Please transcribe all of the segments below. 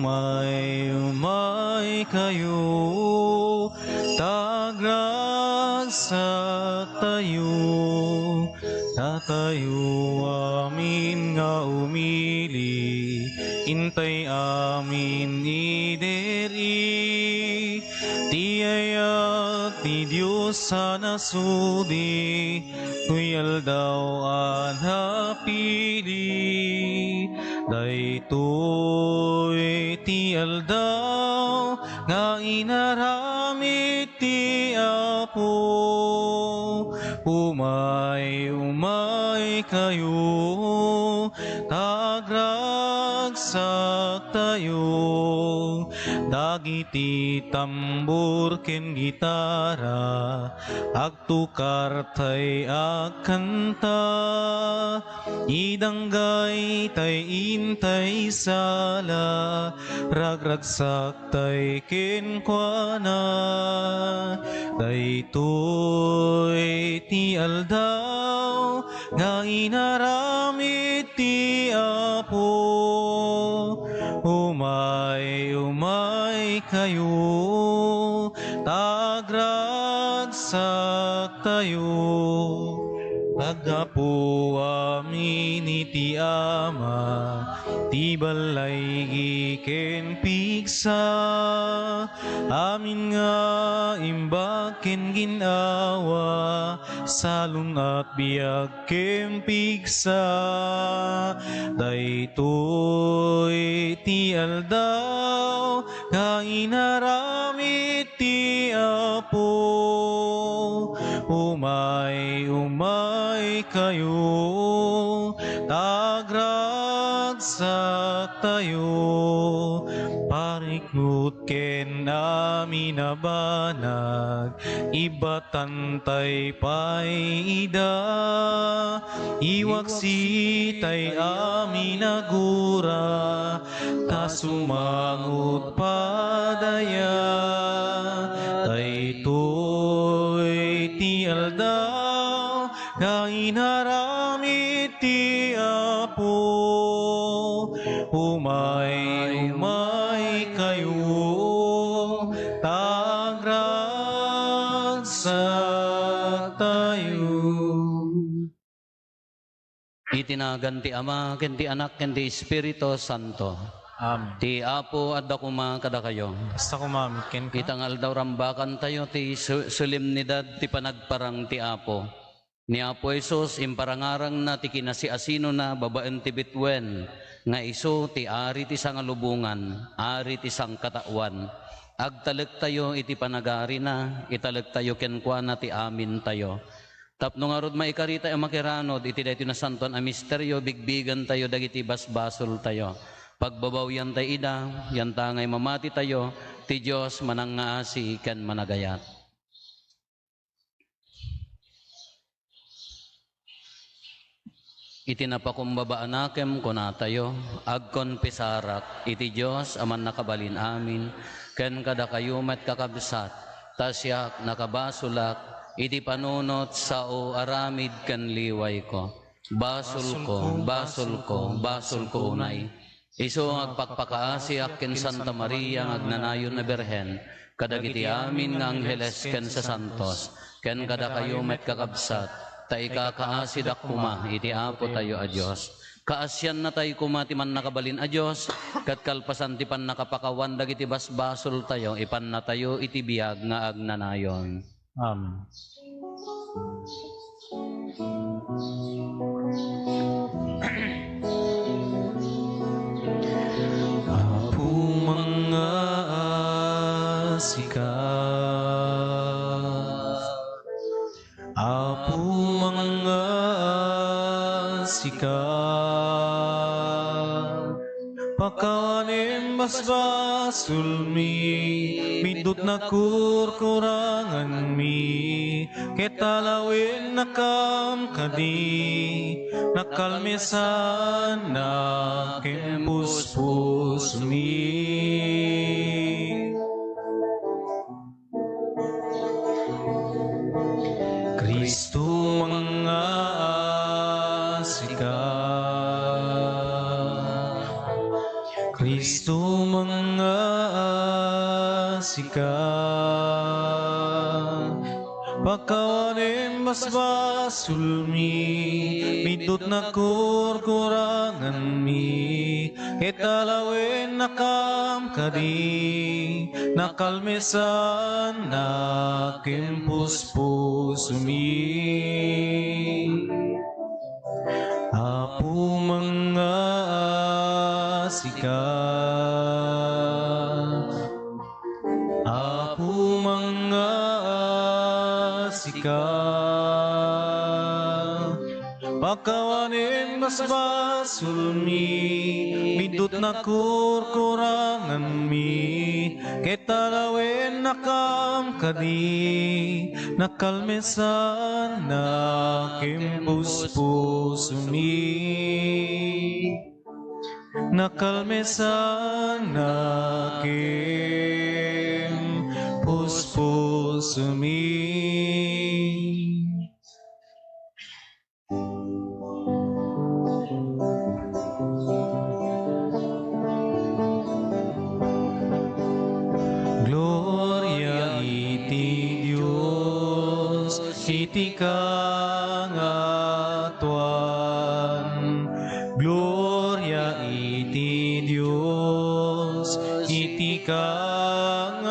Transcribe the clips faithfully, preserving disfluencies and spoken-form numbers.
Umay, umay kayo, ta agragsaktayo, datayo amin nga umili, intay amin idi ri, ti ayat ti Dios a nasudi, toy aldaw a napili. Daytoy ti aldaw nga inaramid ti Apo. Umay, umay kayo, ta agragsaktayo. Dagiti tambor ken gitara, agtukartay agkanta. Idanggaytay intay sala, ragragsaktay kenkuana. Daytoy ti aldaw nga inaramid ti Apo. Umay, umay kayo, ta agragsaktayo. Aggapu amin iti Ama, ti ballay ken pigsa, amin nga imbag ken gin-awa, salun-at biag ken pigsa. Daytoy ti aldaw nga inaramid ti Apo. Umay, umay kayo, ta agragsaktayo. Parikut ken amin a banag, ibbatantay pay ida. Iwaksitay amin a gura, ta sumangot padaya. Daytoy ti aldaw nga inaramid ti Apo. Umay, umay kayo, ta agragsaktayo. Iti nagan ti Ama, ken ti Anak, ken ti Espiritu Santo. Amen. Ti Apo adda koma kadakayo. Kasta koma met kenka. Ita nga aldaw, rambakantayo ti so-, solemnidad ti panagparang ti Apo. Ni Apo Jesus, imparangarangna ti kinasiasinona babaen ti bituen nga isu ti Ari ti sangalubongan, Ari ti sangkataoan. Agtalektayo iti panagarina, italektayo kenkuana ti amintayo. Tapno ngarud, maikaritay a makiranod iti daytoy nasantoan a misterio, bigbigentayo dagiti basbasoltayo. Pagbabawiantay ida, yantangay mamatitayo, ti Dios manangngaasi ken managayat. Iti napakumbaba a nakem, kunatayo, agkonfesarak iti Dios a Mannakabalin-amin, ken kadakayo met, kakabsat, ta siak, nakabasolak iti panunot sao, aramid ken liwayko. Basolko, basolko, basolko unay. Isu nga agpakpakaasiak ken Santa Maria nga agnanayon a Birhen, kadagiti amin nga angheles ken sasantos, ken kadakayo met, kakabsat, ta ikakaasidak koma iti Apotayo a Dios. Kaasiannatay koma ti Mannakabalin a Dios, ket kalpasan ti pannakapakawan dagiti basbasoltayo, ipannatayo iti biag nga agnanayon. Amen. Apo, mangngaasika. Apo, mangngaasika. Pakawanem basbasolmi, midut nakurkuranganmi, ket alawennakam kadi, nakalmesannak ken puspusomi. Cristo, mangngaasika. Cristo, Tumanga a sika, pakawanem basbasolmi, biddut nakurkuranganmi, ket alawennakam kadi, nakalmesannak ken puspusomi. Apo, manga a sika. Apo, manga a sika. Pakawanem basbasolmi, biddut nakurkuranganmi, ket alawennakam kadi, nakalmesannak ken puspusomi. Nakalmesannak ken puspusomi. Gloria iti Dios iti kangatoan. Gloria iti Dios iti kangatoan.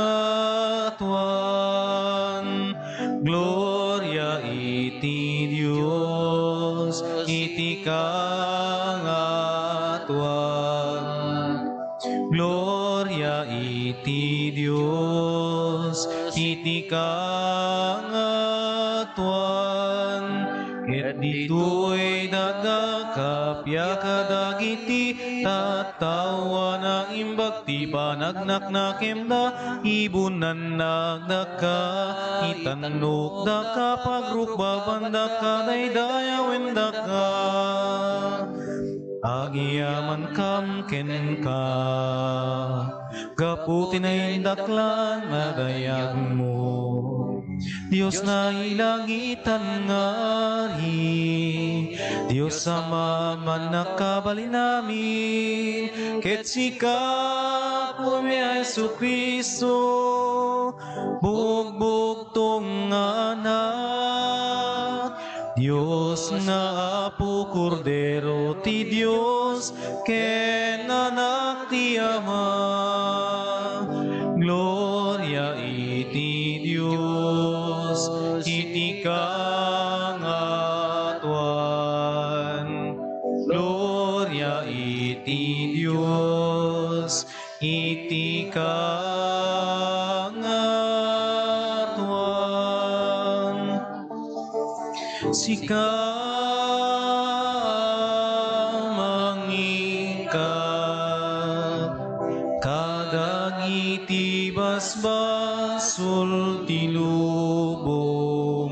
Gloria iti Dios iti kangatoan. Gloria iti Dios iti kangatoan. Ket ditoy daga kappia kadagiti tattao a naimbag ti panagnaknakemda, ibunannakdaka, itannokdaka, pagrukbabandaka, daydayawendaka. Agyamankam kenka, gapu ti naindaklan a dayagmo. Dios nailangitan nga Ari, Dios Ama a mannakabalin amin, ket sika, Apomi a Jesu-Cristo, bugbugtong nga Anak, Dios nga Apo, Kordero ti Dios, ken Anak ti Ama. Gloria iti Dios iti kangatoan. Gloria iti Dios iti kangatoan. Sika, Ama, ngika kadagiti basbasol ti lubong.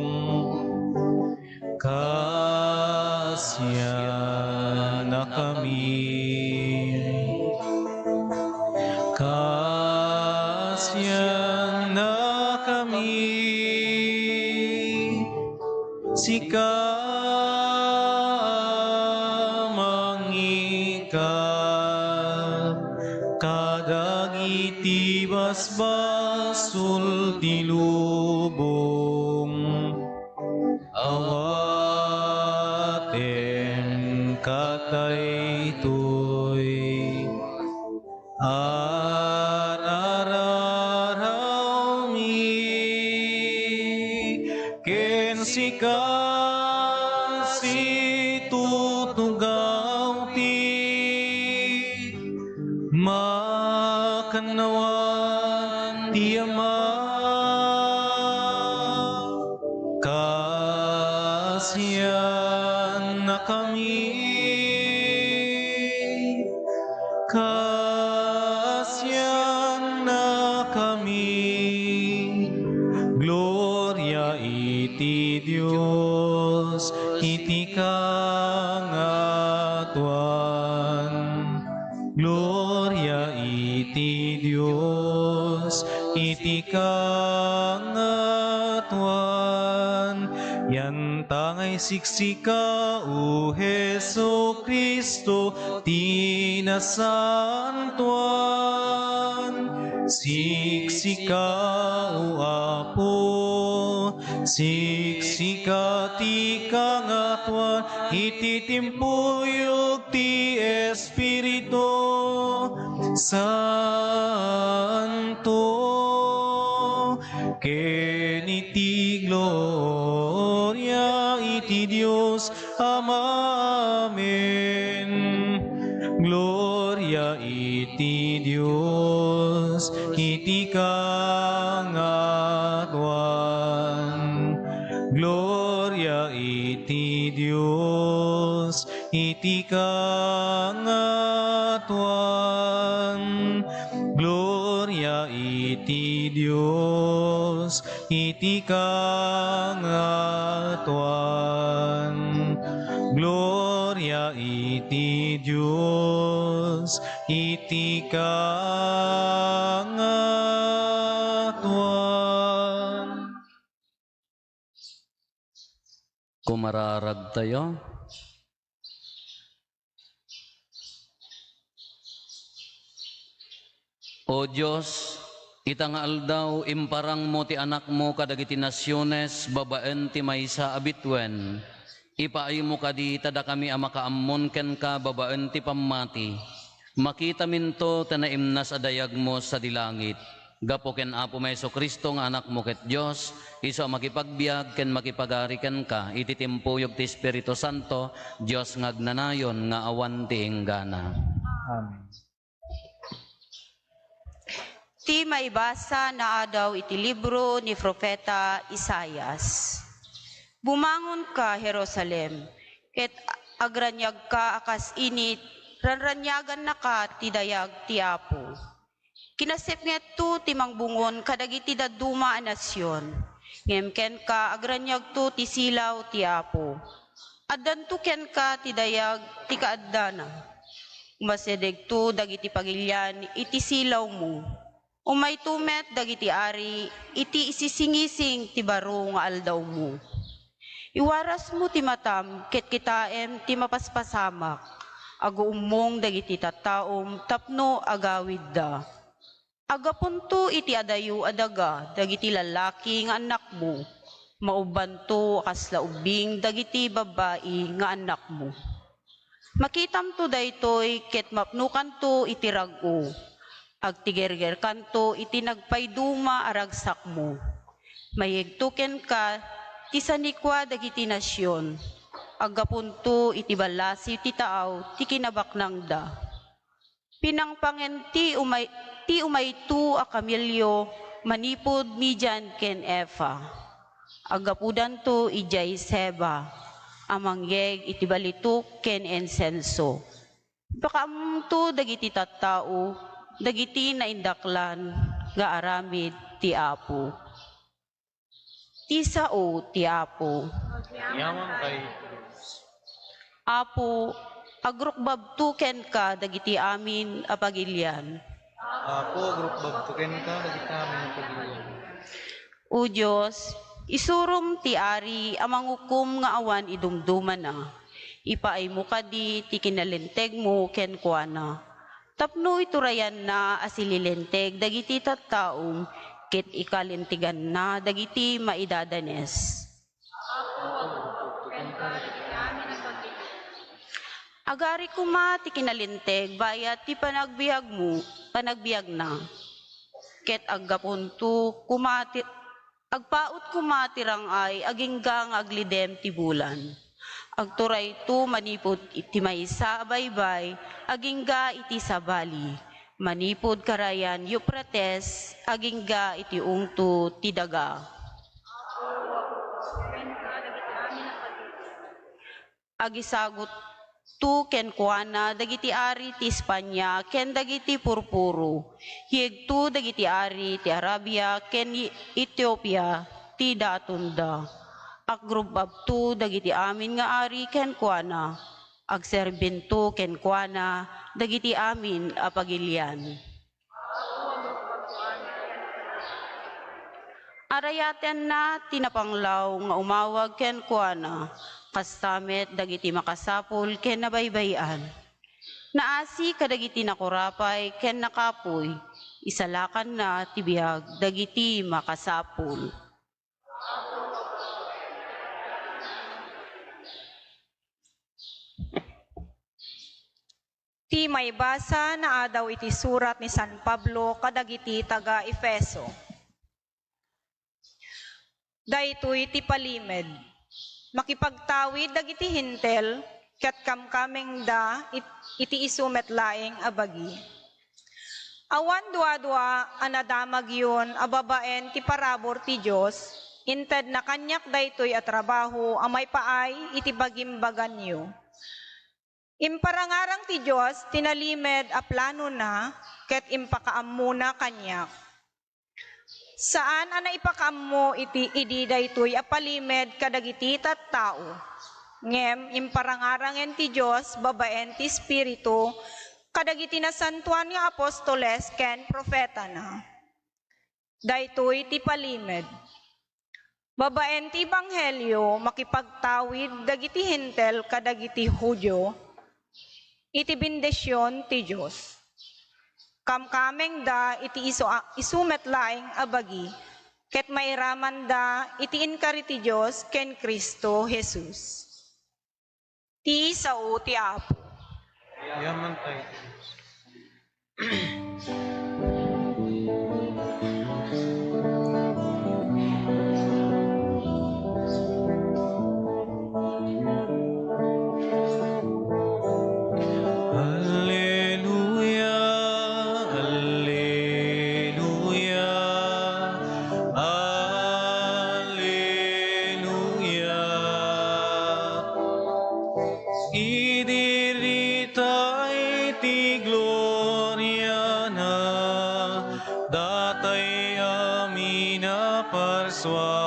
Kaasiannakami. Kaasiannakami. Sika, Ama, ngika kadagiti basbasol ti lubong. Awatenka daytoy. Ar-ararawmi ken sika, situtugaw ti makannawan ti Ama. Kaasiannakami. Kaasiannakami. Gloria iti Dios iti kangatoan. Gloria iti Dios iti kangatoan. Yantangay siksika, O Jesu-Cristo, ti nasantoan. Siksika, O Apo, siksika ti kangatoan iti timpuyog ti Espiritu Santo. Ken iti gloria iti Dios Ama. Amen. Gloria iti Dios iti kangatoan. Gloria iti Dios iti kangatoan. Gloria iti Dios iti kangatoan. Gloria iti Dios iti kangatoan. Kumararagtayo. O Dios, ita nga aldaw, imparangmo ti Anakmo kadagiti nasiones babaen ti maysa a bituen. Ipaaymo kadi ta dakami a makaammon kenka babaen ti pammati. Makitaminto ti naimnas a dayagmo sadi langit. Gapu ken Apo Jesu-Cristo nga Anakmo ket Dios, isu a makipagbiag ken makipagari kenka iti timpuyog ti Espiritu Santo, Dios nga agnanayon nga awan ti inggana. Amen. Ti maibasa naadaw iti libro ni Profeta Isaias. Bumangonka, Jerusalem, ket agraniagka a kas init, ranraniagannaka ti dayag ti Apo. Kinasipngetto ti mangbungon kadagiti dadduma a nasion, ngem kenka agraniagto ti silaw ti Apo. Addanto kenka ti dayag ti kaaddana. Umasidegto dagiti pagilian iti silawmo. Umayto met dagiti ari iti isisingising ti baro nga aldawmo. Iwarasmo ti matam ket kitaem ti mapaspasamak. Aguummong dagiti tattaom tapno agawidda. Aggapunto iti adayo a daga dagiti lallaki nga annakmo, maubbanto a kasla ubbing dagiti babbai nga annakmo. Makitamto daytoy ket mapnokanto iti rag-o, agtigergerkanto iti nagpayduma a ragsakmo. Mayegto kenka ti sanikua dagiti nasion, aggapunto iti ballasiw ti taaw ti kinabaknangda. Pinangpangen ti umay-, ti umayto a kamelio manipud Midian ken Efa. Aggapudanto idiay Seba a mangyeg iti balitok ken insenso. Ipakaammomto dagiti tattao dagiti naindaklan nga aramid ti Apo. Ti sao ti Apo. Yaman kay Dios. Apo, agrukbabto kenka dagiti amin a pagilian. Apo, agrukbabto kenka dagiti amin a pagilian. O Dios, isurom ti ari a mangukom nga awan idumdumana. Ipaaymo kadi ti kinalintegmo kenkuana. Tapno iturayanna a sililinteg dagiti tattaom ket ikalinteganna dagiti maidadanes. Agari koma ti kinalinteg bayat ti panagbiagmo, panagbiagna. Ket aggapunto koma ti, agpaut koma ti rang-ay agingga nga aglidem ti bulan. Agturayto manipud iti maysa a baybay agingga iti sabali, manipud karayan Eufrates agingga iti ungto ti daga. Agisagutto kenkuana dagiti ari ti Espania ken dagiti purpuro. Yegto dagiti ari ti Arabia ken Etiopia ti datonda. Agrub-abto dagiti amin nga ari kenkuana. Agserbinto kenkuana dagiti amin a pagilian. Arayatenna ti napanglaw nga umawag kenkuana, kasta met dagiti makasapul ken nabaybay-an. Naasi kadagiti nakurapay ken nakapuy, isalakanna ti biag dagiti makasapul. Ti maibasa naadaw iti surat ni San Pablo kadagiti taga-Efeso. Daytoy ti palimed. Makipagtawid dagiti Hentil ket kamkamengda it-, iti isu met laeng a bagi. Awan duadua a nadamagyon a babaen ti parabur ti Dios, intedna kaniak daytoy a trabaho a maipaay iti bagimbaganyo. Imparangarang ti Dios ti nalimed a planona ket impakaammona kaniak. Saan a naipakaammo iti idi daytoy a palimed kadagiti tattao, ngem imparangarangen ti Dios babaen ti Espiritu kadagiti nasantoan nga apostoles ken profetana. Daytoy ti palimed. Babaen ti ebanghelio, makipagtawid dagiti Hentil kadagiti Judio iti bendision ti Dios. Kamkamengda iti isu a, isu met laeng a bagi, ket mairamanda iti inkari ti Dios ken Cristo Jesus. Ti sao ti Apo. Yaman tayo. Alleluia, alleluia, alleluia. Idi rita iti gloriana, datay amin a parsua.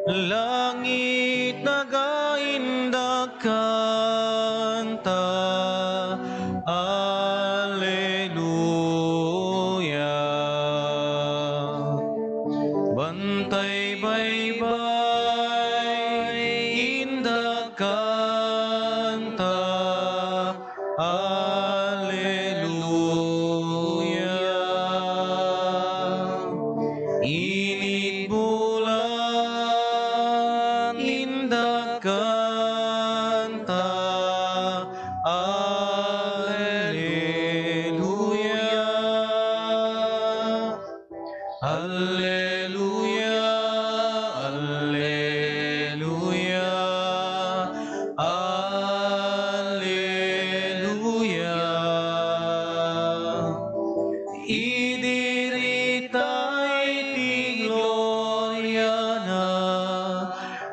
Langit nagaindak kanta, Alleluia. Bantay baybay indak kanta, Alleluia. Init bulan indak kanta, Alleluia. Alleluia, alleluia, alleluia. Idi rita iti gloriana,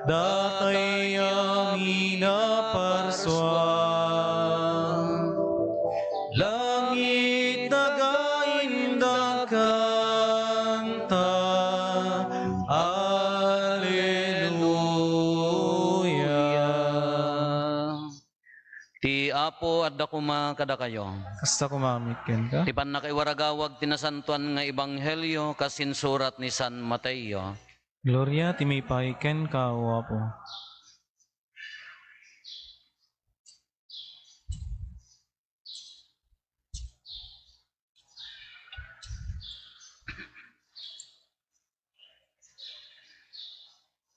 datay amin a parsua. Langit nagaindak kanta, Alleluia. Ti Apo adda koma kadakayo. Kasta koma met kenka. Ti pannakaiwaragawag ti nasantoan nga ebanghelio kas insurat ni San Mateo. Gloria ti maipaay kenka, O Apo.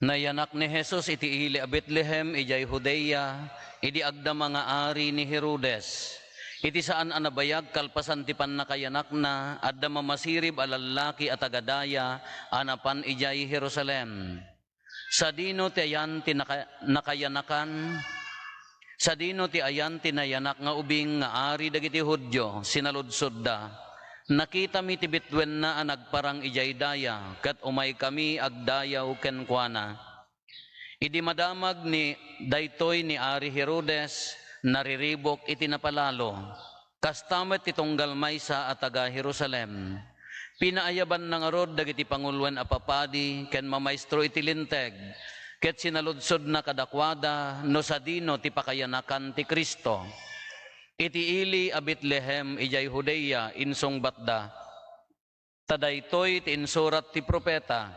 Nayanak ni Jesus iti ili a Betlehem idiay Judea, idi agdama nga ari ni Herodes. Iti saan a nabayag kalpasan ti pannakayanakna, adda mamasirib a lallaki a taga-daya a napan idiay Jerusalem. Sadino ti ayan ti naka-, nakayanakan? Sadino ti ayan ti nayanak nga ubing nga ari dagiti Judio? Sinaludsodda. Nakitami ti bitwenna a nagparang idiay daya, ket umaykami agdayaw kenkuana. Idi madamag ni, daytoy ni Ari Herodes, nariribuk iti napalalo. Kasta met ti tunggal maysa a taga-Jerusalem. Pinaayabanna ngarud dagiti panguloen a papadi ken mamaestro iti Linteg, ket sinaludsodna kadakuada no sadino ti pakayanakan ti Cristo. Iti ili a Betlehem idiay Judea, insungbatda. Ta daytoy ti insurat ti profeta,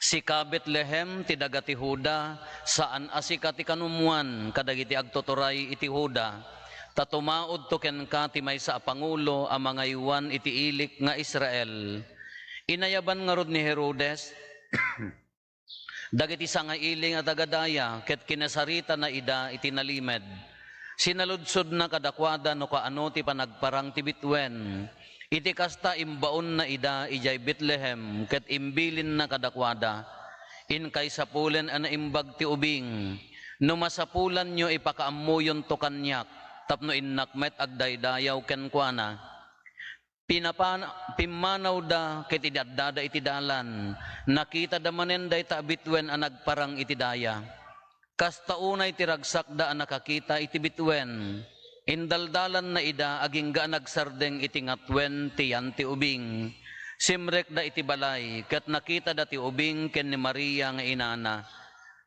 "Sika, Betlehem, ti daga ti Juda, saan a sika ti kanummuan kadagiti agtuturay iti Juda, ta tumaudto kenka ti maysa a pangulo a mangaywan iti ilik nga Israel." Inayaban ngarud ni Herodes dagiti sangaili nga taga-daya ket kinasaritana ida iti nalimed. Sinaludsodna kadakuada no kaano ti panagparang ti bituen. Iti kasta, imbaonna ida idiay Betlehem ket imbilinna kadakuada, "Inkay sapulen a naimbag ti ubing. No masapulanyo, ipakaammoyonto kaniak, tapno innak met agdaydayaw kenkuana." Pinapan-, pimmanawda ket idi addada iti dalan, nakitada manen dayta a bituen a nagparang iti daya. Kasta unay ti ragsakda a nakakita iti bituen. Indaldalanna ida agingga a nagsardeng iti ngatuen ti yan ti ubing. Simrekda iti balay, ket nakitada ti ubing ken ni Maria nga inana.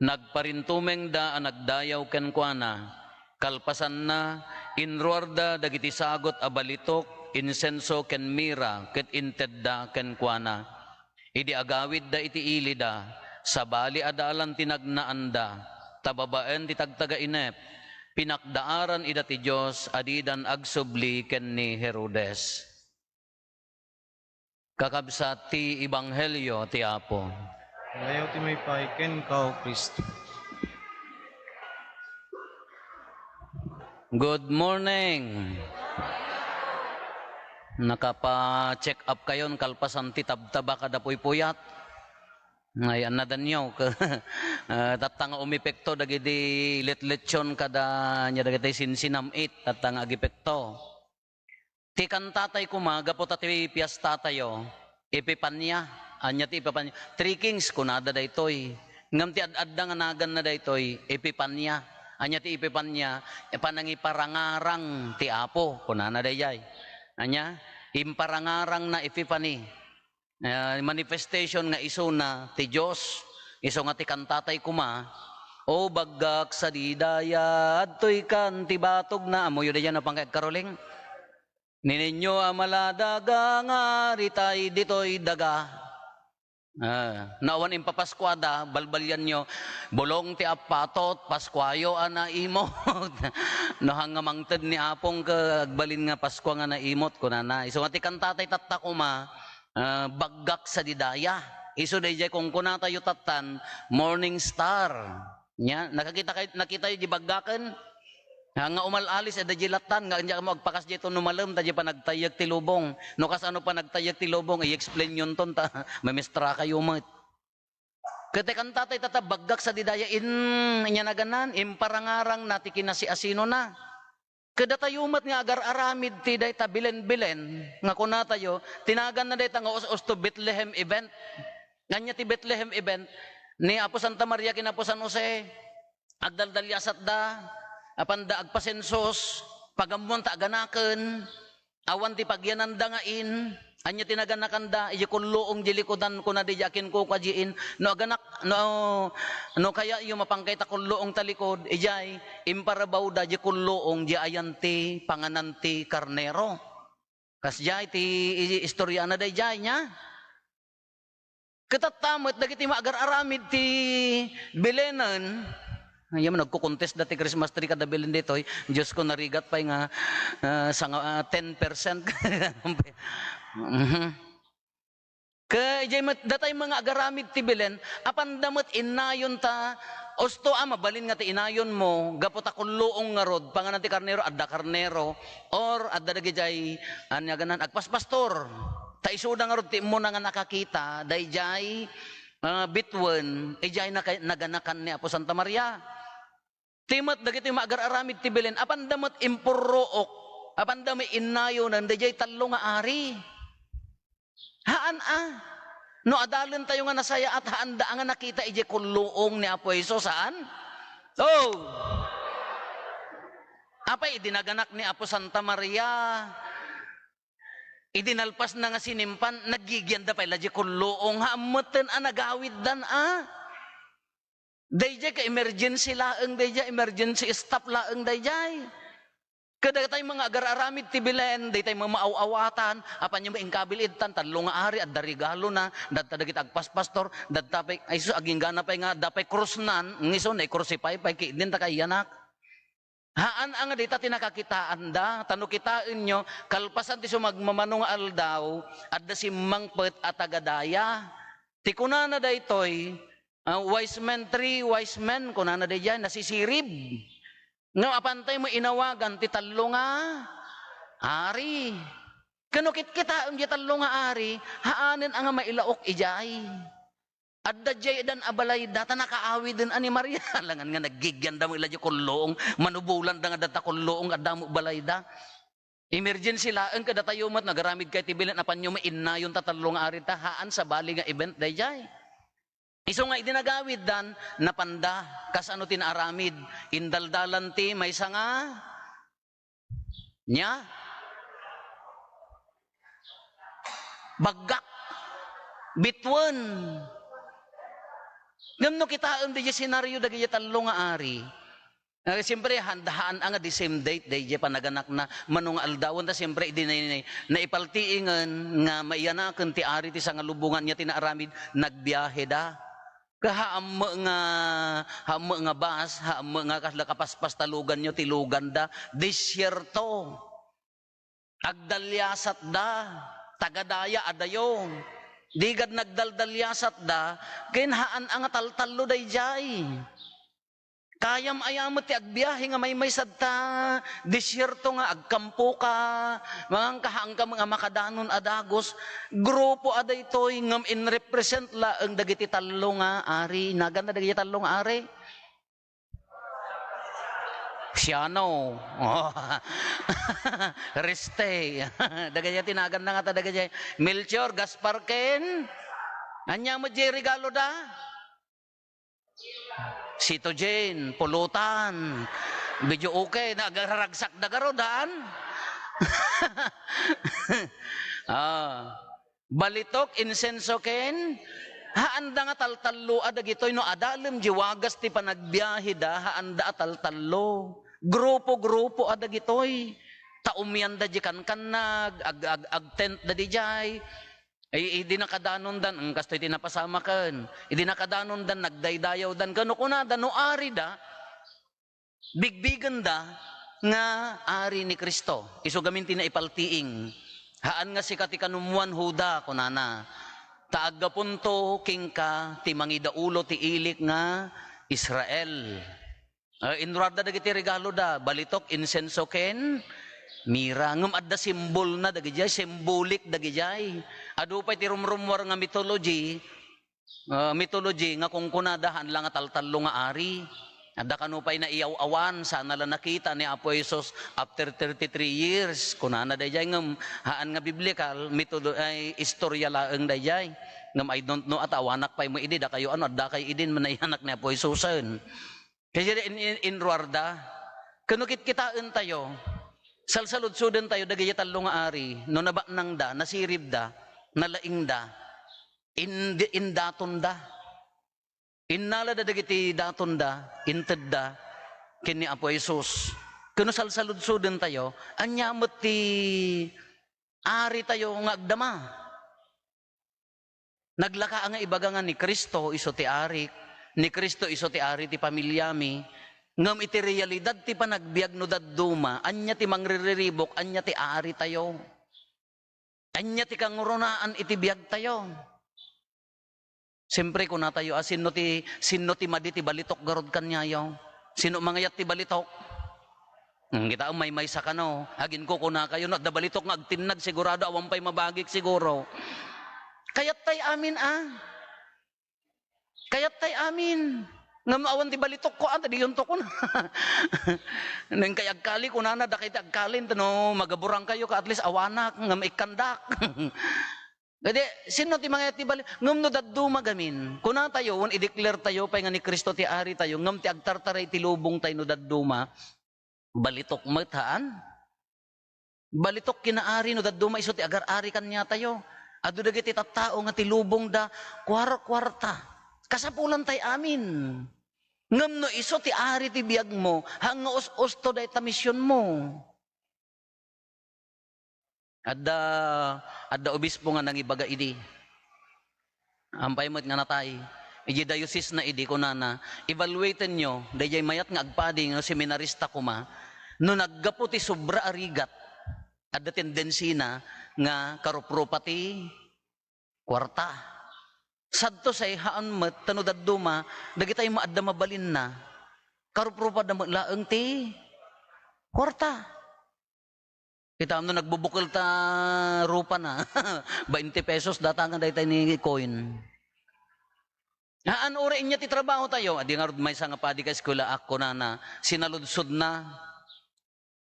Nagparintumengda a nagdayaw kenkuana. Kalpasanna, inruarda dagiti sagut a balitok, insenso ken mira, ket intedda kenkuana. Idi agawidda iti ilida, sabali a dalan ti nagnaanda, ta babaen ti tagtagainep, pinakdaaran ida ti Dios a didan agsubli ken ni Herodes. Kakabsat ti ebanghelio ti Apo. Layaw ti maipay kenka, O Cristo. Good morning. Nakapa-check up kayon kalpasan ti tabtaba kada puypuyat? Ay, annadanyo. Ah, tatta nga umepekto dagiti letlechon kada nia dagiti sinsinam-it, tatta nga agepekto. Ti kantatay koma, gapu ta ti piestatayo, Epifania. Ania ti Epifania? Three Kings, kunada daytoy. Ngem ti ad-adda nga naganna daytoy, Epifania. Ania ti Epifania? E, panangiparangarang ti Apo, kunana dayjay. Ania? Imparangarangna Epiphany. Ah, manifestation nga isuna ti Dios. Isu nga ti kantatay koma, "O baggak sadi daya, adtoykan ti batogna." Ammoyo dayjay no pangkaet karoling? "Nininyo a maladaga nga aritay ditoy daga." Ah, no awan impapaskuada, balbalianyo, "Bulong ti appatot, paskuayo a naimot." No hanga mangted ni Apong ket agbalin nga Paskua nga naimot, kunana. Isu nga ti kantatay tatta koma, ah, baggak sadi daya. Isu dayjay kunkunatayo tattan, morning star. Nia, nakakita kay-, nakitayo di baggaken? Nga umal-alis, adda di lattan, nga ania mo agpakas di ito no malem, ta di panagtayyek ti lubong. No kasano panagtayyek ti lubong, i-explain yonton, ta mamestra kayo met. Ket ti kantatay tatta baggak sadi daya in, ania naganan, imparangarangna ti kinasiasinona. Kadatayo met nga agar-aramid ti dayta bilen-bilen nga kunatayo, ti naganna dayta nga us-usto Bethlehem event. Ania ti Bethlehem event? Ni Apo Santa Maria ken Apo San Jose, agdaldaliasatda, apanda agpasensus, pagammoan ta aganaken, awan ti pagyananda nga in, ania ti naganakanda, idiay kulluong di likudan, kuna di, "Akin kuka di in." No aganak, no, no kayatyo, mapangkayta kulluong ta likud, idiay, imparabawda di kulluong di ayan ti panganan ti karnero. Kasdiay ti i-, istoriana daydiay, nia? Ket tatta met dagiti maagar-aramid ti Belenen. Aya man, nagkukontest da ti Christmas tree kada Belen ditoy. Diyos ko, narigat pay nga, ah, sanga-, ah, ten percent. Mhm. Ket idiay met, datay mga agaramid ti Belen, apanda met innayon ta, usto a mabalin nga ti inayonmo, gapu ta kulluong ngarud, panganan ti karnero, adda karnero, or adda dagidiay, ania ganan, agpaspastor. Ta isuda ngarud ti immuna nga nakakita, daydiay, ah, bituen, idiay naka-, naganakan ni Apo Santa Maria. Ti met dagiti maagar-aramid ti Belen, apanda met impurruok, apanda met innayonen, daydiay tallo nga ari. Haan a. No adalentayo nga nasayaat, haanda a nga nakita idiay kulluong ni Apo Jesus, haan? Oh! Apay, idi naganak ni Apo Santa Maria, idi nalpasna nga sinimpan, naggigianda pay la di kulluong, haan metten a nagawiddan a. Daydiay ka emergency laeng, daydiay emergency stop laeng, daydiay. Kadagitay nga agar-aramid ti Belen, daytay mamaaw-awatan, apanyo maingkabil ittan, tallo nga ari, adda regalona, dadta dagiti agpaspastor, dadta pay, ay sus, aginggana pay nga, adda pay krusnan, nga isu, naikrucify pay, ki-, dinta kaiyanak. Haan a nga dita ti nakakitaanda, ta no kitaenyo, kalpasan ti sumagmamano nga aldaw, adda simmangpet a tagadaya. Ti kunana daytoy, ah, wise men, three wise men, kunana daydiay, nasisirib. Nga apantay mo inawagan ti tallo nga ari. Kano kitkitaem diay tallo nga ari, haanen a nga mailaok idiay. Adda diay dan a balayda, ta nakaawiden a ni Maria. Langan nga naggigianda mo ila diay kulluong, manubulanda nga data kulluong, adda mo balayda. Emergency laeng kadatayo met, nagaramid kay ti Belen, apanyo mainnayon ta tallo nga ari ta, haan sabali nga event daydiay. Isu nga idi nagawiddan, napanda, kasano ti naaramid, indaldalan ti maysa nga Nya? Baggak. Bituen. Ngem no kitaem daydiay senaryo dagiti tallo nga ari. Eh, siyempre, haan, haan a nga the same date, daydiay panaganakna, mano nga aldawen, ta siyempre, idi na-, na-, naipaltiingen nga maiyanaken ti ari ti sangalubongan niya ti naaramid, nagbiaheda. Haan met nga, haan met nga bus, haan met nga kasla kapaspas ta luganyo ti luganda, desierto. Agdaliasatda, tagadaya adayo. Digad nagdaldaliasatda, ken haan a nga taltallo daydiay. Kayam aya met ti agbiahe nga maymaysa ta desierto nga agkampoka, manganka haanka nga makadanon a dagus, grupo a daytoy ngem in represent laeng dagiti tallo nga ari. Naganna dagiti tallo nga ari? Siano? Oh. Riste. Dagiti naganna nga ta dagiti Melchor, Gaspar, ken ania met diay regalo da? Sito Jane, pulutan. Video okay, nagararagsak da garud, haan? Ah. Balitok, insenso, ken haanda nga taltallo a dagitoy no adalem di wagas ti panagbiahe da, haanda a taltallo. Grupo-grupo a dagitoy. Ta umianda di kankannag, ag-, ag-, agtent da di jay. Ay, idi nakadanondan, ang kastoy ti napasamaken. Idi nakadanondan, nagdaydayawdan. Kano kunada, no ari da, bigbigenda nga ari ni Cristo. Isu gamin ti naipaltiing. Haan nga sika ti kanummuan, Juda, kunana. Ta aggapunto kenka ti mangidaulo ti ilik nga Israel. Ah, inruarda dagiti regalo da, balitok, insenso, ken mira. Ngem adda simbolna dagidiay, symbolic dagidiay. Adu pay ti rumrummuar nga mythology, ah, mythology nga kunkunada, haan la nga taltallo nga ari. Adda kano pay naiyaw-awan, sana la nakita ni Apo Jesus after thirty-three years. Kunana daydiay ngem haan nga biblical, methodo-, ay, istorya laeng daydiay. Ngem I don't know, at awanak pay mo idi, dakayo ano, adda kay idin manaiyanak ni Apo Jesusen. Kaya in, in, inruarda, kano kitkitaentayo, salsaludsodentayo dagiti tallo nga ari, no nabaknangda, nasiribda, nalaingda, in-, indatonda. Innalada dagiti datonda, intedda ken ni Apo Jesus. Kano salsaludsodentayo, ania met ti aritayo nga agdama? Naglaka nga ibaga nga ni Cristo isu ti arik, ni Cristo isu ti ari ti pamiliami, ngem iti realidad ti panagbiag no dadduma, ania ti mangririribuk, ania ti aritayo? Ania ti kangrunaan iti biagtayo? Siyempre, kunatayo, a, sinno ti, sinno ti madi ti balitok garud kaniayo? Sinno mangayat ti balitok? Hmm, kita, maymaysa kano. Aginkukunakayo, no adda balitok nga agtinnag, sigurado awan pay mabagik, siguro. Kayattay amin, a. Kayattay amin. Ngem awan ti balitok ko, a, ta diyonto kuna. Neng kay agkali, kunana, dakay ti agkalin, ta no magaburang kayo ka, at least awanak, ngem ikkandak. Kadi, sino ti mangayat ti bali-, ngem no dadduma gamin, kunatayo, wen i-declare tayo pay nga ni Cristo ti Ari tayo, ngem ti agtartaray ti lubong tayo no dadduma, balitok met, haan? Balitok kinaari no dadduma isu ti agar-ari kaniatayo. Adu dagiti tattao nga ti lubongda, kuar-kuarta. Kasapulan tay amin. Ngem no isu ti ari ti biagmo, haan nga us-usto dayta misionmo. Adda, adda obispo nga nangibaga idi. Ampay met nga natay. Idiay diocese na idi, kunana, "Evaluatenyo, daydiay mayat nga agpadi nga seminarista koma, no naggapu ti sobra a rigat, adda tendensina nga karuprupa ti kuarta." Sadto say haan met, ta no dadduma, dagitay met adda mabalinna, karuprupada met laeng ti kuarta. Kitaem no nagbubukel ta rupana, bainte pesos data nga daytay ni coin. Haan, uray inya ti trabaho tayo. Adi ngarud maysa nga padi ka eskwela, ak, kunana, sinaludsodna.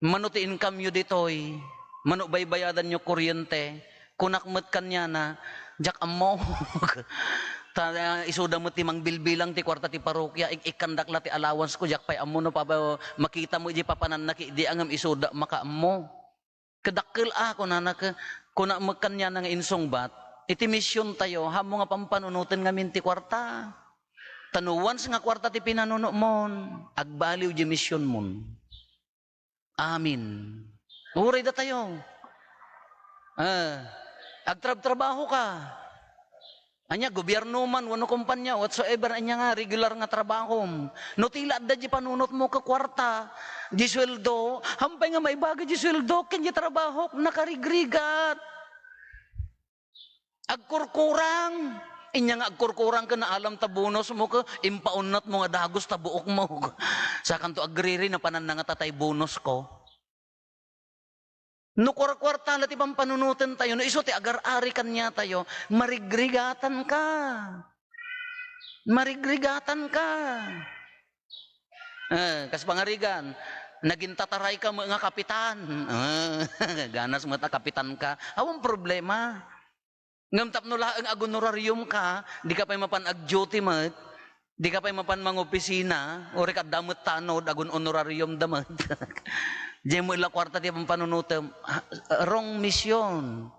Mano ti income yo ditoy? Mano baybayadan yo kuryente? Kunak met kaniana, "Diak ammo." Ta, isuda met ti mangbilbilang ti kuarta ti parokia, ik-ikkandak la ti allowance ko, diak pay ammo no pa-, makita met di papananna ki, di ngem isuda makaammo. "Kadakkel a," kunana, ke-, kuna met kaniana nga insungbat, "Iti mision tayo, haanmo nga pampanunoten ngamin ti kuarta. Ta no once nga kuarta ti pinanunotmon, agbaliw di misionmon." Amin. Uray datayo. Ah, agtrabtrabaho ka. Ania, gobierno man, wenno kompanya, whatsoever, ania nga regular nga trabahom. No ti la adda di panunotmo ka kuarta, di sueldo, haanpay nga maibaga di sueldo, ken di trabahok, nakarigrigat. Agkurkurang. Inya nga agkurkurang ken naalam ta bonus mo, ke, impaunat mo nga dagus ta buok mo. Sakanto agriri, napananna nga tatay bonus ko. No kuarkuarta la ti pampanunoten tayo, no isu ti agar-ari kaniatayo, marigrigatanka. Marigrigatanka. Eh, kas pangarigan, naging tataray ka met nga kapitan. Eh, ganas met a kapitan ka. Awan problema. Ngem tapno laeng agun-honorarium ka, di ka pay mapan ag-duty met, di ka pay mapan mangopisina, uray ka adda met tanod, agun-honorarium da met. Diay met la kuarta ti pampanunotem, ha, wrong mission.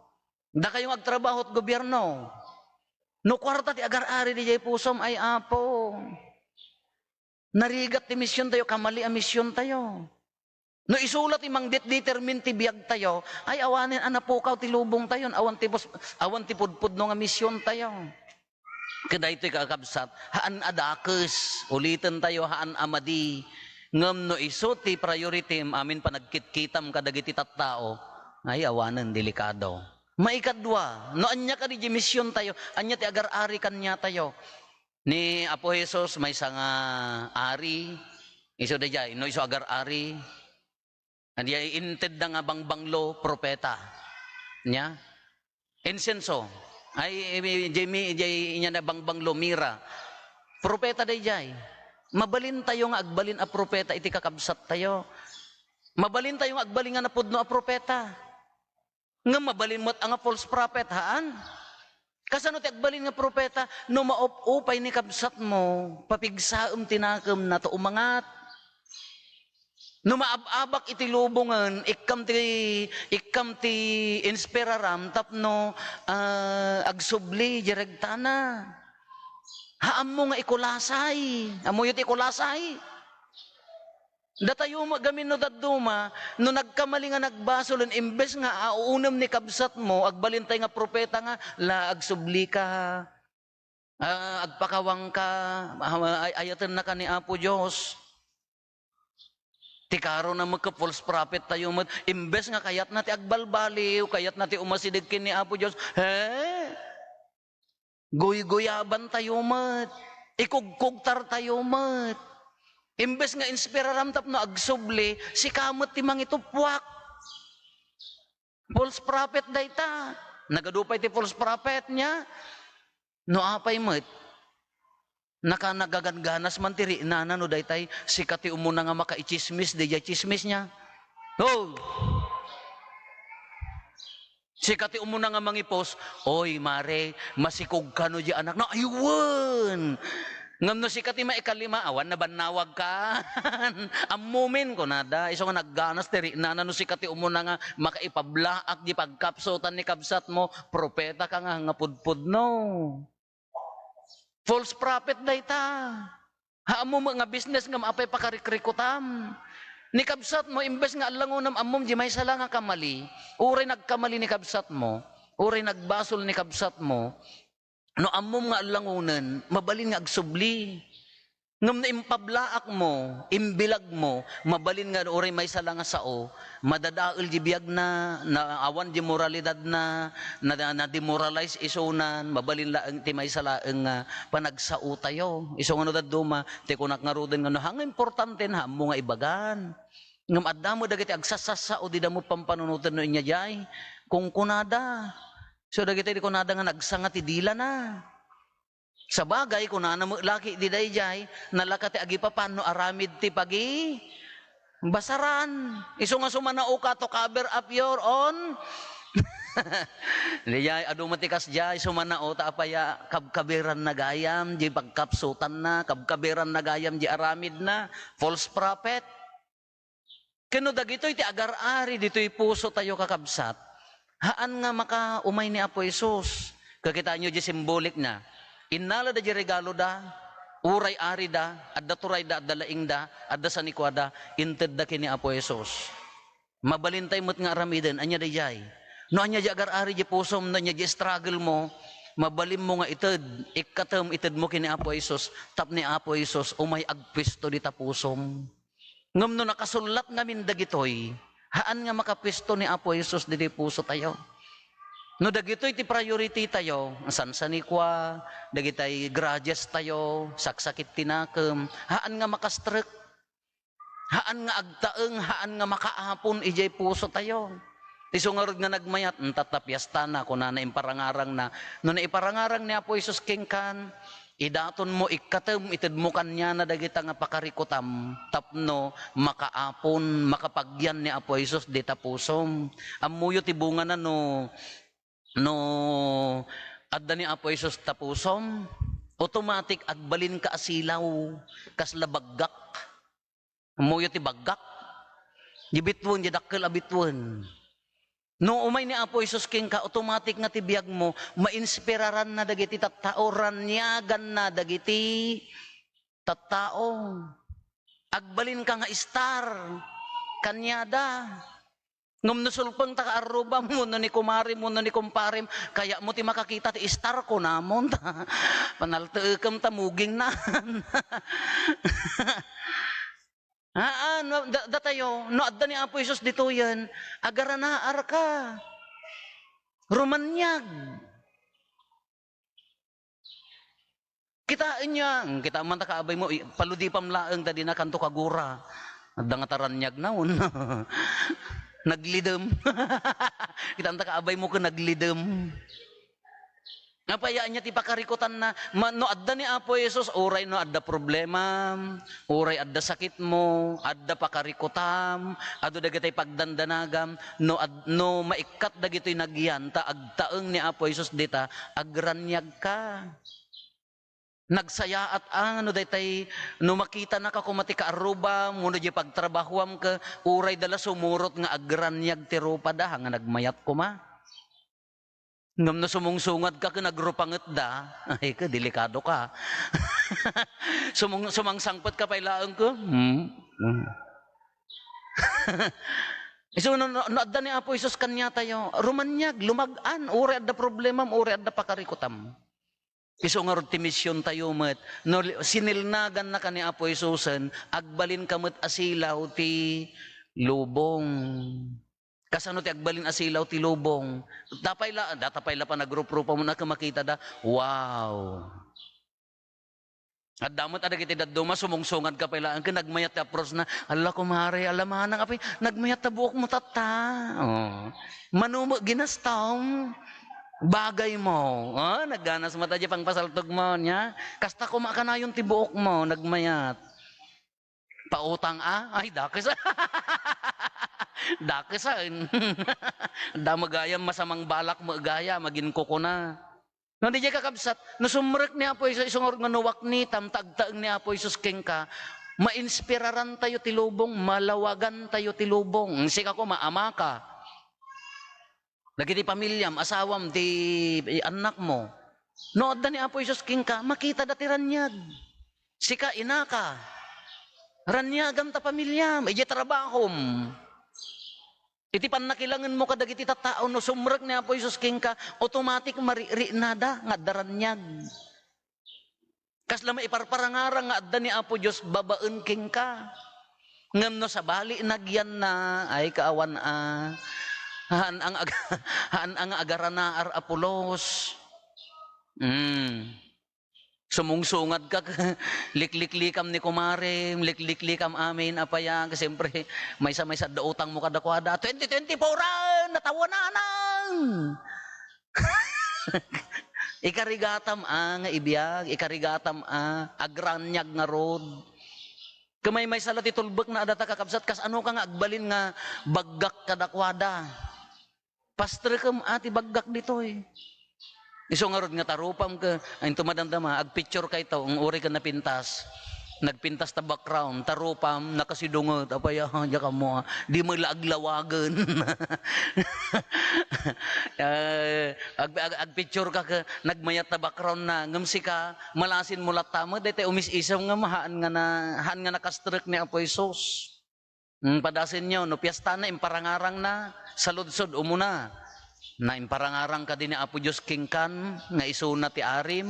Dakayo nga agtrabaho ti gobierno. No kuarta ti agar-ari diay pusom, ay Apo. Narigat ti mision tayo, kamali a mision tayo. No isu la ti mangdetdetermine ti biag tayo, ay awanen a napukaw ti lubong tayo, awan ti pus-, awan ti pudpudno nga mision tayo. Ket daytoy, kakabsat, haan a dakes, uliten tayo, haan a madi. Ngem no isu ti priority, amin panagkitkitam kadagiti tattao, ay awanen, delikado. Maikadua, no ania kadi di mision tayo, ania ti agar-ari kaniatayo? Ni Apo Jesus, maysa nga ari, isu daydiay, no isu agar-ari, diay intedda nga bangbanglo, propeta. Nia? Insenso. Ay, diay mi-, diay inia na bangbanglo, mira. Propeta daydiay. Mabalin tayo nga agbalin a propeta iti kakabsat tayo. Mabalin tayo nga agbalin nga napudno a propeta. Ngem mabalin met a nga false prophet, haan? Kasano ti agbalin nga propeta? No maop-upay ni kabsatmo, papigsaem ti nakemna ta umangat. No maab-abak iti lubongen, ikkam ti, ikkam ti inspiraram tapno, ah, agsubli di regtana. Haanmo nga ikulasay. Ammoyo ti ikulasay? Datayo met gamin no dadduma, no nagkamali nga nagbasolen, imbes nga auunem ni kabsatmo, agbalintay nga propeta nga, la, agsubli ka, ah, agpakawang ka, ah, ay-, ayatennaka ni Apo Dios. Ti karona met ket false prophet tayo met, imbes nga kayatna ti agbalbaliw, kayatna ti umasideg ken ni Apo Dios, he? Guyguyaban tayo met. Ikugkugtar tayo met. Imbes nga inspiraram tapno agsubli, sika met ti mangitupwak. False prophet dayta. Nagadu pay ti false prophet nia. No apay met, naka-, nagaganganas man ti rinana no daytay, sika ti umuna nga makaitsismis, daydiay tsismis nia. Oh! Sika ti umuna nga mangipos, "Oy, mare, masikog kano di anak na?" Ay, wen! Ngem no sika ti maikalima, awan nabannawag ka. Ammomin, kunada, isu nga nagganas ti rinana, no sika ti umuna nga makaipablaak di pagkapsutan ni kabsatmo, propeta ka nga, nga pudpudno. False prophet dayta. Haanmo met nga business ngem apay pakarikrikutam. Ni kabsatmo, imbes nga allangonem, ammom di maysa la nga kamali, uray nagkamali ni kabsatmo, uray nagbasol ni kabsatmo, no ammom nga allangonen, mabalin nga agsubli. Ngem no impablaakmo, imbilagmo, mabalin nga uray maysa la nga sao, madadael di biagna, na awan di moralidadna, na, na-demoralize isunan, mabalin laeng ti maysa laeng nga panagsaotayo. Isu nga no dadduma, ti kunak ngaruden nga no, haan nga importante, haanmo nga ibagan. Ngem adda met dagiti agsasasao, dida met pampanunoten no inya diay. Kunkunada. So, dagiti di kunada nga nagsanga ti dilana. Sabagay, kunana met laki di daydiay, nalaka ti agipapan no aramid ti pagi-, basaran. Isu nga sumanaoka to cover up your own. Daydiay, adu met ti kasdiay, sumanao ta apay a kabkabiranna gayam, di pagkapsutanna, kabkabiranna gayam, di aramidna, false prophet. Ken no dagitoy ti agar-ari ditoy pusotayo, kakabsat, haan nga makaumay ni Apo Jesus. Kakitaenyo di simbolikna. Innalada di regaloda, uray arida, adda turayda, adda laingda, adda sanikuada, intedda ken ni Apo Jesus. Mabalintay met nga aramiden, ania daydiay? No ania di agar-ari di pusom, no ania di struggle mo, mabalinmo nga ited, ikkatem, itedmo ken ni Apo Jesus, tapno ni Apo Jesus, umay agpuesto dita pusom. Ngem no nakasullat ngamin dagitoy, haan nga makapuesto ni Apo Jesus ditoy pusotayo. No dagitoy ti priority tayo, sansanikua, dagitay grudges tayo, saksakit ti nakem, haan nga makastrek, haan nga agtaeng, haan nga makaapon idiay pusotayo. Isu ngarud nga nagmayat, "Intatta piestana," kunana, imparangarangna. No naiparangarang ni Apo Jesus kenkan, idatonmo, ikkatem, itedmo kaniana dagita nga pakarikutam tapno makaapon, makapagyan ni Apo Jesus dita pusom. Ammoyo ti bungana no, no adda ni Apo Jesus ta pusom? Automatic, agbalinka a silaw, kasla baggak. Ammoyo ti baggak? Di bituen, di dakkel a bituen. No umay ni Apo Jesus kenka, automatic nga ti biagmo, mainspiraranna dagiti tattao, raniaganna dagiti tattao. Agbalinka nga star kaniada. Ngem no sulpeng ta kaarrubam wenno ni kumarem wenno ni kumparem, kayatmo ti makakita ti star, kunamon ta, panalteekem ta mugingnan. Haan, no, da-, datayo, no adda ni Apo Jesus ditoyen, agaranaarka. Rumaniag. Kitaenyo, mm, kita man ta kaabaymo, i-, paludipam laeng ta dina kanto kagura. Adda nga taraniag naon. Naglidem. Kita man ta kaabaymo ken naglidem. Apay ania ti pakarikutanna? Ma-, no adda ni Apo Jesus, uray no adda problema, uray adda sakitmo, adda pakarikutam, adu dagitay pagdandanagam, no ad-, no maikkat dagitoy nagyan ta agtaeng ni Apo Jesus dita, agraniagka. Nagsayaat a, no daytay, no makitanaka koma ti kaarrubam, wenno diay pagtrabahoam ket uray da la sumurot nga agraniag ti rupada, haan nga nagmayat koma. Ngem no sumungsungadka ken agrupangetda, ay, ket delikadoka. Sumung-, sumangsangpetka pay laeng ket, hmm, hmm. Isu no, no, no adda ni Apo Jesus kaniatayo, rumaniag, lumag-an, uray adda problemam, uray adda pakarikutam. Isu ngarud ti misiontayo met, no li-, sinilnagannaka ni Apo Jesusen, agbalinka met a silaw ti lubong. Kasano ti agbalin a silaw ti lubong? Dapay la, data pay la panagruprupa mo na ket makitada, wow! Adda met a dagiti dadduma, sumungsungadka pay laeng ket nagmayat ti approach na, "Alla, kumare, ala manang apay, nagmayat ta buokmo tatta." Oh. Mano met ginastom. Bagaymo. Oh, nagganas met a diay pangpasaltogmo, nia? Kasta koma kanayon ti buokmo, nagmayat. Pautang a? Ay, dakes. Dakesen. Adda met gayam masamang balak met gayam, aginkukuna. No, diay kakabsat, no sumrek ni Apo Jesus, isu ngarud nga no waknitam, ta agtaeng ni Apo Jesus kenka, mainspirarantayo ti lubong, malawagantayo ti lubong. Sika koma, amaka. Dagiti pamiliam, asawam, ti annakmo. No adda ni Apo Jesus kenka, makitada ti raniag. Sika, inaka. Raniagam ta pamiliam, idiay trabahom. Iti pannakilangenmo kadagiti tattao, no sumrek ni Apo Jesus kenka, automatic mariknada nga adda raniag. Kasla maiparparangarang nga adda ni Apo Dios babaen kenka. Ngem no sabali nagyanna, ay kaawan a, haan ang ag-, haan ang agaranaar a pulos. Mm. Sumungsungadka, likliklikam ni kumarem, likliklikam amin, apay a, siyempre, maysa-maysa adda utangmo kadakuada. Twenty twenty-four-an, natawenanang! Ikarigatam a nga ibiag, ikarigatam a agraniag ngarud. Ket maymaysa la ti tulbekna a data, kakabsat, kasano ka nga agbalin nga baggak kadakuada? Pastrekem a ti baggak ditoy. Isu ngarud nga tarupam ket, ay, inton madamdama, agpicture kayto, nga uray ket napintas. Nagpintas ta background, tarupam, nakasidunget, apay a, diak ammo a, di met la aglawagen. Eh, ag-, ag-, agpicture ka ket nagmayat ta background na, ngem sika, malasinmo latta met, daytoy umis-isem ngem haan nga na, haan nga nakastrek ni Apo Jesus. Hmm, padasenyo, no piestana, imparangarangna, saludsod umuna. Naimparangarang kadi ni Apo Dios kenkan nga isuna ti arim?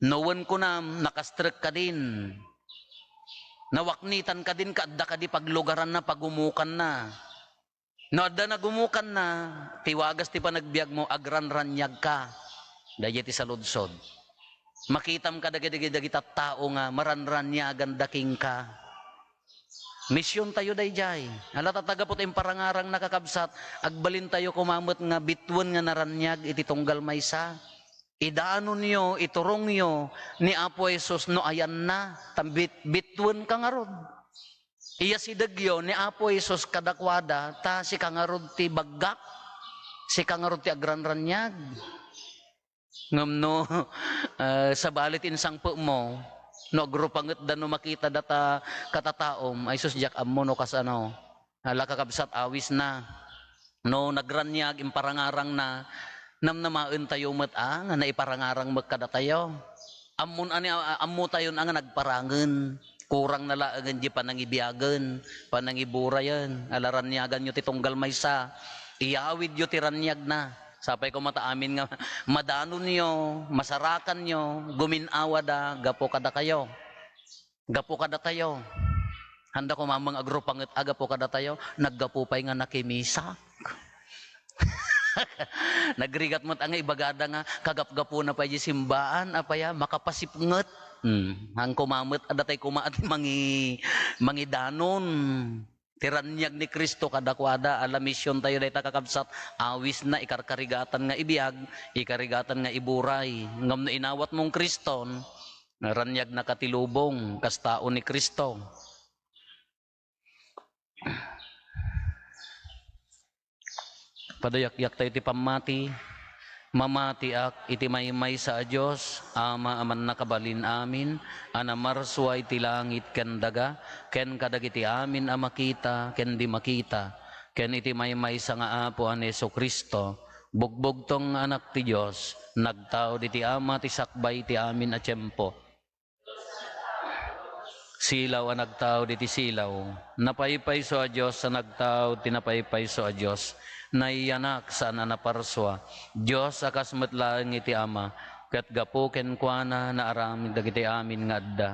No wen kunam, nakastrek kadin. Nawaknitan kadin, kaadda kadi paglugaranna, pagumukanna. No adda nagumukanna, ti wagas ti panagbiagmo, agranraniagka. Daydiay ti saludsod. Makitam kadagidi dagiti tattao nga maranraniaganda kenka. Misiontayo daydiay. Ala, ta gapu ta imparangarang, nakakabsat, agbalintayo koma met nga bituen nga naraniag iti tunggal maysa. Idanonyo, iturongyo ni Apo Jesus no ayanna, ta bit-, bituenka ngarud. Iyasidegyo ni Apo Jesus kadakuada, ta sika ngarud ti baggak, sika ngarud ti agranraniag. Ngem no, eh, sabali ti insangpetmo, no agrupangetda, no makita data katataom, ay sus, diak ammo no kasano. Ala, kakabsat, awisna. No nagraniag, imparangarangna, namnamaentayo met a nga naiparangarang met kadatayo. Ammon a ni, a-, ammotayon a nga nagparangen. Kurangna laengen di panangibiagen, panangiburayen. Ala, raniaganyo ti tunggal maysa. Iyawidyo ti raniagna. Sapay koma ta amin nga madanonyo, masarakanyo, gumin-awada gapu kadakayo. Gapu kadatayo. Haanda koma met nga agrupanget a gapu kadatayo, naggapu pay nga nakimisak. Nagrigat met a nga ibagada nga kagapgapuna pay di simbaan, apay a, makapasipnget. Hmm, haan koma met a datay koma a ti mangi-, mangidanon. Ti raniag ni Cristo kadakuada, ala, misiontayo dayta, kakabsat, awisna, ikarkarigatan nga ibiag, ikarigatan nga iburay. Ngem no inawatmo ni Cristo, raniagnaka ti lubong, kas tao ni Cristo. Padayakyak tayo ti pammati. Mamatiak iti maymaysa a Dios, Ama a mannakabalin amin, a namarsua iti langit ken daga, ken kadagiti amin a makita ken di makita, ken iti maymaysa nga Apo a ni Jesu-Cristo, bugbugtong nga Anak ti Dios, nagtaud iti Ama ti sakbay ti amin a tiempo. Silaw a nagtaud iti silaw, napaypayso a Dios a nagtaud ti napaypayso a Dios, nayanak saan a naparsua, Dios a kas met laeng iti Ama, ket gapu kenkuana naaramid dagiti amin nga adda.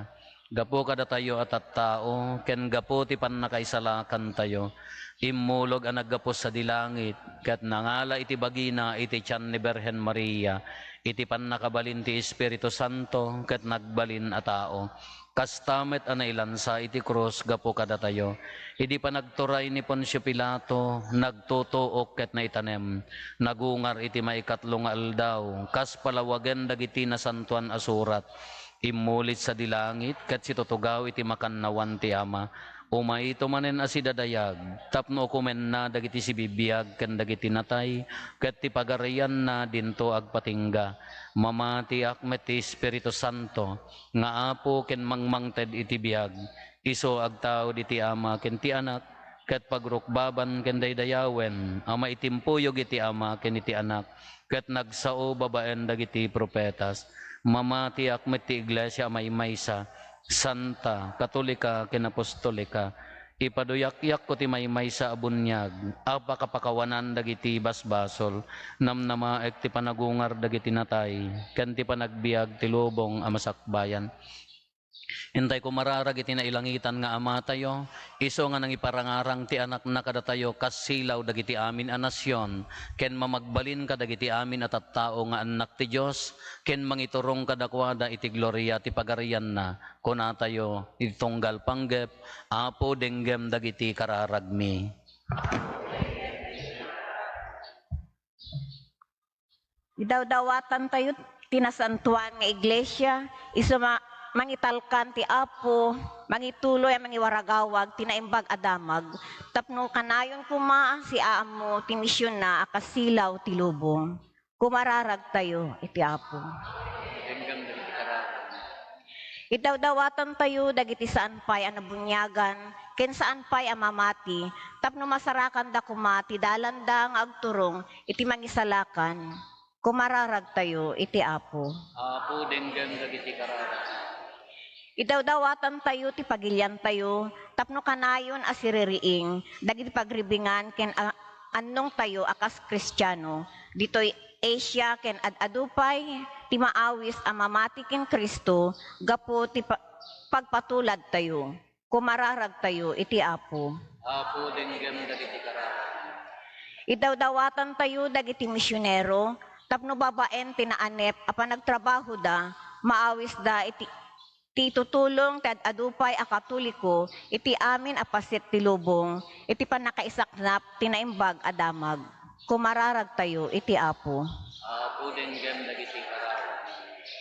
Gapu kadatayo a tattao ken gapu ti pannakaisalakantayo, immulog a naggapu sadi langit, ket nangala iti bagina iti tian ni Birhen Maria, iti pannakabalin ti Espiritu Santo, ket nagbalin a tao. Kasta met a nailansa iti krus gapu kadatayo. Idi panagturay ni Poncio Pilato, nagtutuok ket naitanem. Nagungar iti maikatlo nga aldaw, kas palawagen dagiti Nasantoan a Surat. Immulit sadi langit ket situtugaw iti makannawan ti Ama. Umayto manen a sidadayag tapno ukomenna dagiti sibibiag ken dagiti natay, ket ti pagarianna dinto agpatingga. Mamatiak met ti Espiritu Santo nga Apo ken mangmangted iti biag. Isu agtaud iti Ama ken ti Anak, ket pagrukbaban ken daydayawen a maitimpuyog iti Ama ken iti Anak, ket nagsao babaen dagiti profetas. Mamatiak met ti iglesia a maymaysa, Santa, Katolika, ken Apostolika, ipaduyakko ti maymaysa a buniag a pakapakawanan dagiti basbasol, namnamaek ti panagungar dagiti natay, ken ti panagbiag ti lubong a masakbayan. Intay kumararag iti nailangitan nga Amatayo, isu nga nangiparangarang ti Anakna kadatayo kas silaw dagiti amin a nasion, ken mamagbalin kadagiti amin a tattao nga annak ti Dios, ken mangiturong kadakuada iti gloria ti pagarianna. Kunatayo iti tunggal panggep, Apo, denggem dagiti kararagmi. Idawdawatantayo ti nasantoan nga iglesia, isu ma-, mangitalkan ti Apo, mangituloy a mangiwaragawag ti naimbag a damag, tapno kanayon koma siaammo ti misionna a kasilaw ti lubong. Kumararagtayo iti Apo. Denggem dagiti kararag. Idawdawatantayo dagiti saan pay a nabuniagan ken saan pay a mamati, tapno masarakanda koma ti dalanda nga agturong iti mangisalakan. Kumararagtayo iti Apo. Apo, denggem dagiti kararag. Idawdawatantayo ti pagiliantayo tapno kanayon a siririing dagiti pagribingan ken a-, annongtayo a kas Kristiano ditoy Asia ken ad-adu pay ti maawis a mamati ken Cristo gapu ti pa-, pagpatuladtayo. Kumararagtayo iti Apo. Apo, denggem dagiti kararag. Idawdawatantayo dagiti misionero tapno babaen ti naanep a panagtrabahoda, maawisda iti, ti itutulong ti ad-adu pay a Katoliko iti amin a paset ti lubong iti pannakaisaknap ti naimbag a damag. Kumararagtayo iti Apo. Apo, denggem dagiti kararag.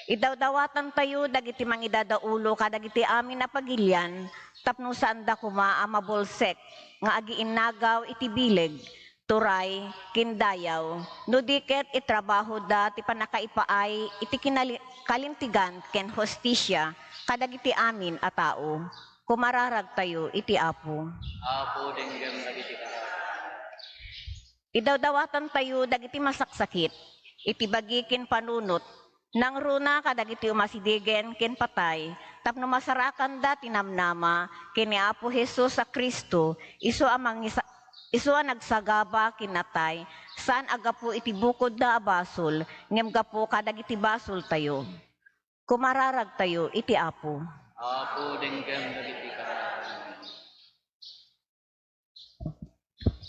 Idawdawatantayo dagiti mangidadaulo kadagiti amin a pagilian tapno saanda koma a mabulsek nga agiinnagaw iti bileg, turay, ken dayaw, no di ket itrabahoda ti pannakaipaay iti kinali-, kalintegan ken hustisia kadagiti amin a tao. Kumararagtayo iti Apo. Apo, denggem dagiti kararag. Idawdawatantayo dagiti masaksakit iti bagi ken panunot, nangruna kadagiti umasidegen ken patay, tapno masarakanda ti namnama ken ni Apo Jesus a Cristo, isu a mangisa-, isu a nagsagaba ken natay, saan a gapu iti bukodna a basol, ngem gapu kadagiti basoltayo. Kumararagtayo iti Apo. Apo, denggem dagiti kararag.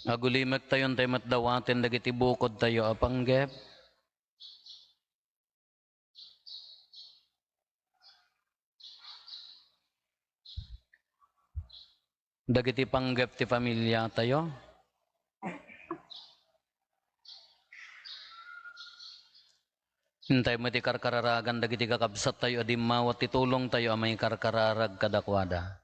Agulimektayo intay met dawaten dagiti bukodtayo a panggep. Dagiti panggep ti familiatayo. Intay met ti karkararagan dagiti kakabsattayo a dimmawat ti tulongtayo a mangikarkararag kadakuada.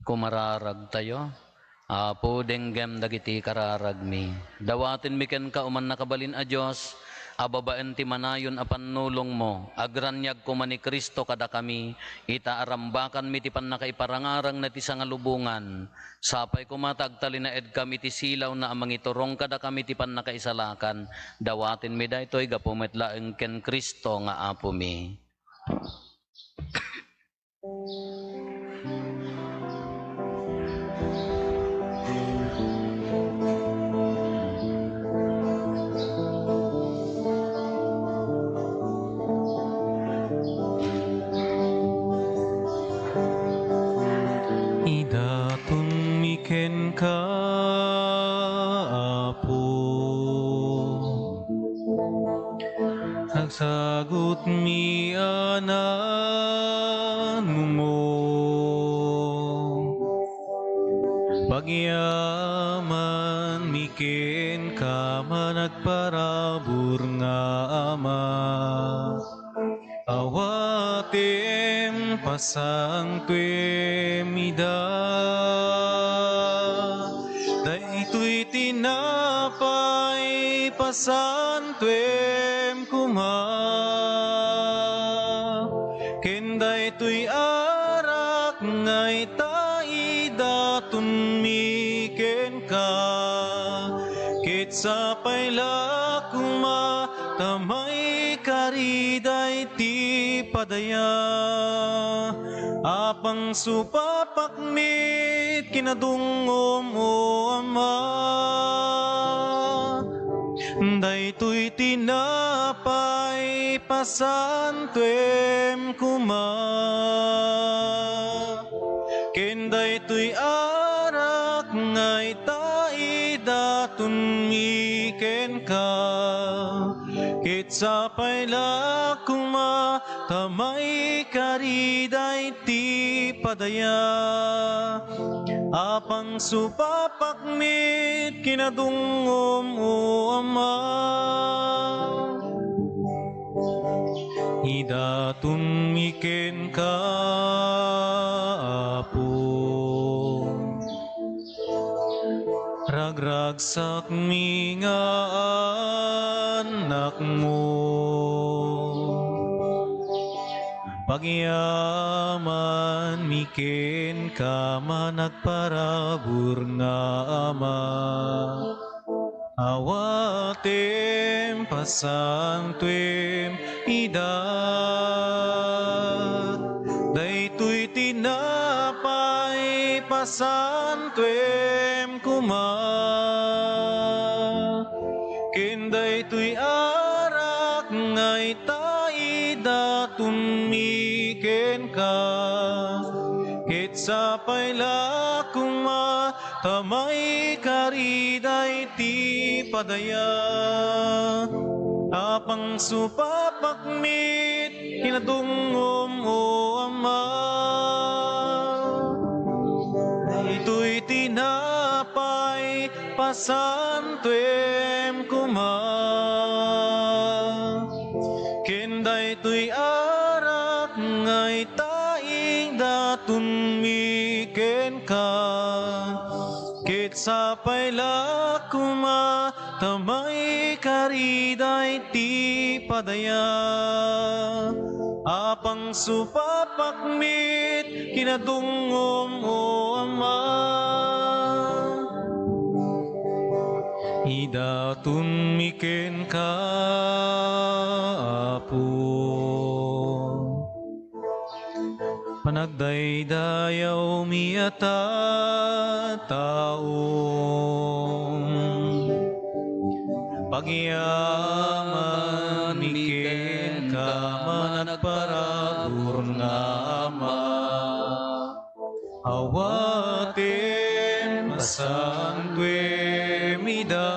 Kumararagtayo. Apo, denggem dagiti kararagmi. Dawatenmi kenka, O mannakabalin a Dios, a babaen ti manayon a pannulongmo, agraniag koma ni Cristo kadakami, ita arambakanmi ti pannakaiparangarangna ti sangalubongan. Sapay koma ta agtalinaedkami ti silawna a mangiturong kadakami ti pannakaisalakan. Dawatenmi daytoy gapu met laeng ken Cristo nga Apomi. Idatonmi kenka, Apo. Agsagutmi a nanumo. Pagyamanmi kenka, managparabur nga Ama. Awatem, pasantuem ida. Daytoy tinapay, pasantuem koma. Ken daytoy arak nga ita idatonmi kenka. Ket sapay la koma Ta maikari daydi padaya a pangsupapakmit kinadungngom, O Ama. Daytoy tinapay pasantuem koma, ken daytoy arak nga ita idatonmi kenka, ket sapay la koma ta maikari daydi padaya a pangsupapakmit kinadungngom, O Ama. Idatonmi kenka, Apo, ragragsakmi nga annakmo. Pagyamanmi kenka, managparabur nga Ama. Awatem, pasantuem ida. Daytoy tinapay, pasantuem koma. Ken daytoy arak nga ita idatonmi kenka, ket sapay la koma ta maikari daydi padaya a pangsupapakmit kinadungngom, O Ama. Daytoy tinapay, pasantuem koma. Ken daytoy arak nga ita idatonmi kenka, ket sapay la koma ta maikari daydi padaya a pangsupapakmit kinadungngom, O Ama. Idatonmi kenka, Apo, panagdaydayawmi a tattao. Pagyamanmi kenka, managparabur nga Ama. Awatem, pasantuem ida.